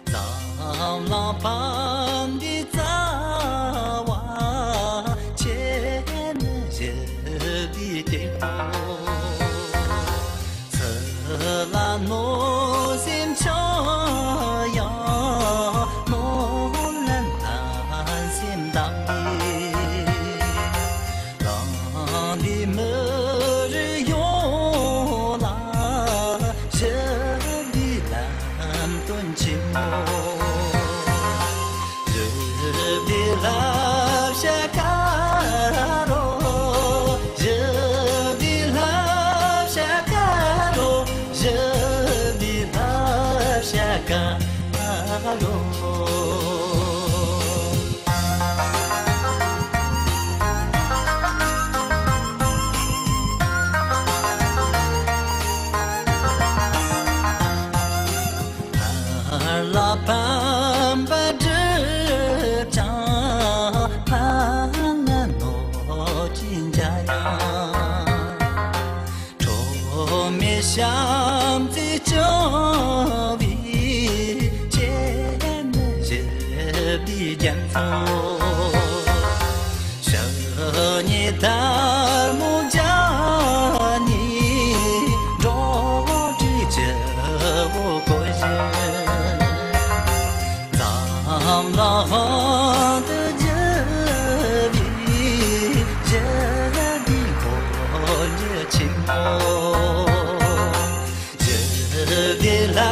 འཛམ་གླིང་ཕ་འདི་རྩ་བ་ཆེ་ནི་ཞི་བདེ་སྐྱིད་པོ། ཚུར་ལ་གནོད་སེམས་ཆགས་ཡང་གནོད་ལན་ལན་སེམས་དང་གི། གང་འདི་མི་རིགས་ཡོངས་ལ་ཞི་བདེའི་ལམ་སྟོན་ཆེན་མོ། ཞི་བདེའི་བསླབ་བྱ་དཀར་པོ། ཞི་བདེའི་བསླབ་བྱ་དཀར་པོ། ཞི་བདེའི་བསླབ་བྱ་དཀར་པོ། ལ་ཕན་པ་སྒྲུབ་ཀྱང་ཕན་ན་གནོད་ཅིང་འཇལ་ཡང་། ཁྲོ་མོའི་བྱམས་བརྩེས་སྐྱོང་བའི་སྤྱན་ནི་ཞི་བདེའི་རྒྱ་མཚོ། ཞི་གཉིས་དལ་མོ་བརྒྱ་གཉིས་འགྲོ་དྲུག་སྤྱི་བོ་བཀོད་བཞིན། འཛམ་གླིང་དབང་དུ་བསྒྱུར་བའི་ཞི་བདེའི་འཕོ་འགྱུར་ཆེན་མོ། ཞི་བདེའི་བསླབ་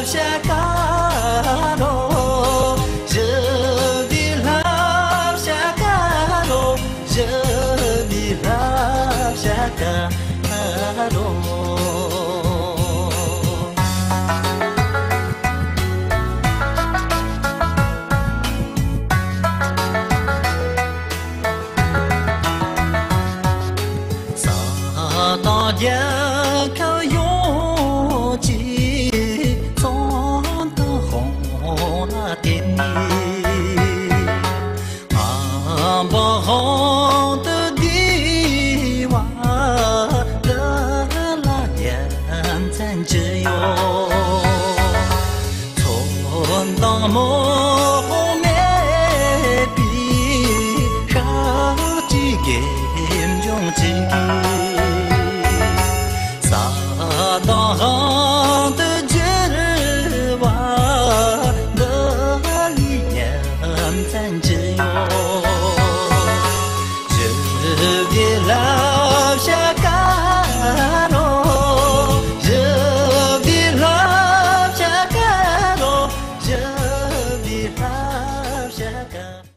བྱ་དཀར་པོ། ཞི་བདེའི་བསླབ་བྱ་དཀར་པོ། ཞི་བདེའི་བསླབ་བྱ་དཀར་པོ། ས་དང་རྒྱལ་ཁབ་ཡོངས་ཀྱི་ཚོང་དང་དཔོན་ལ་བརྟེན་ནས།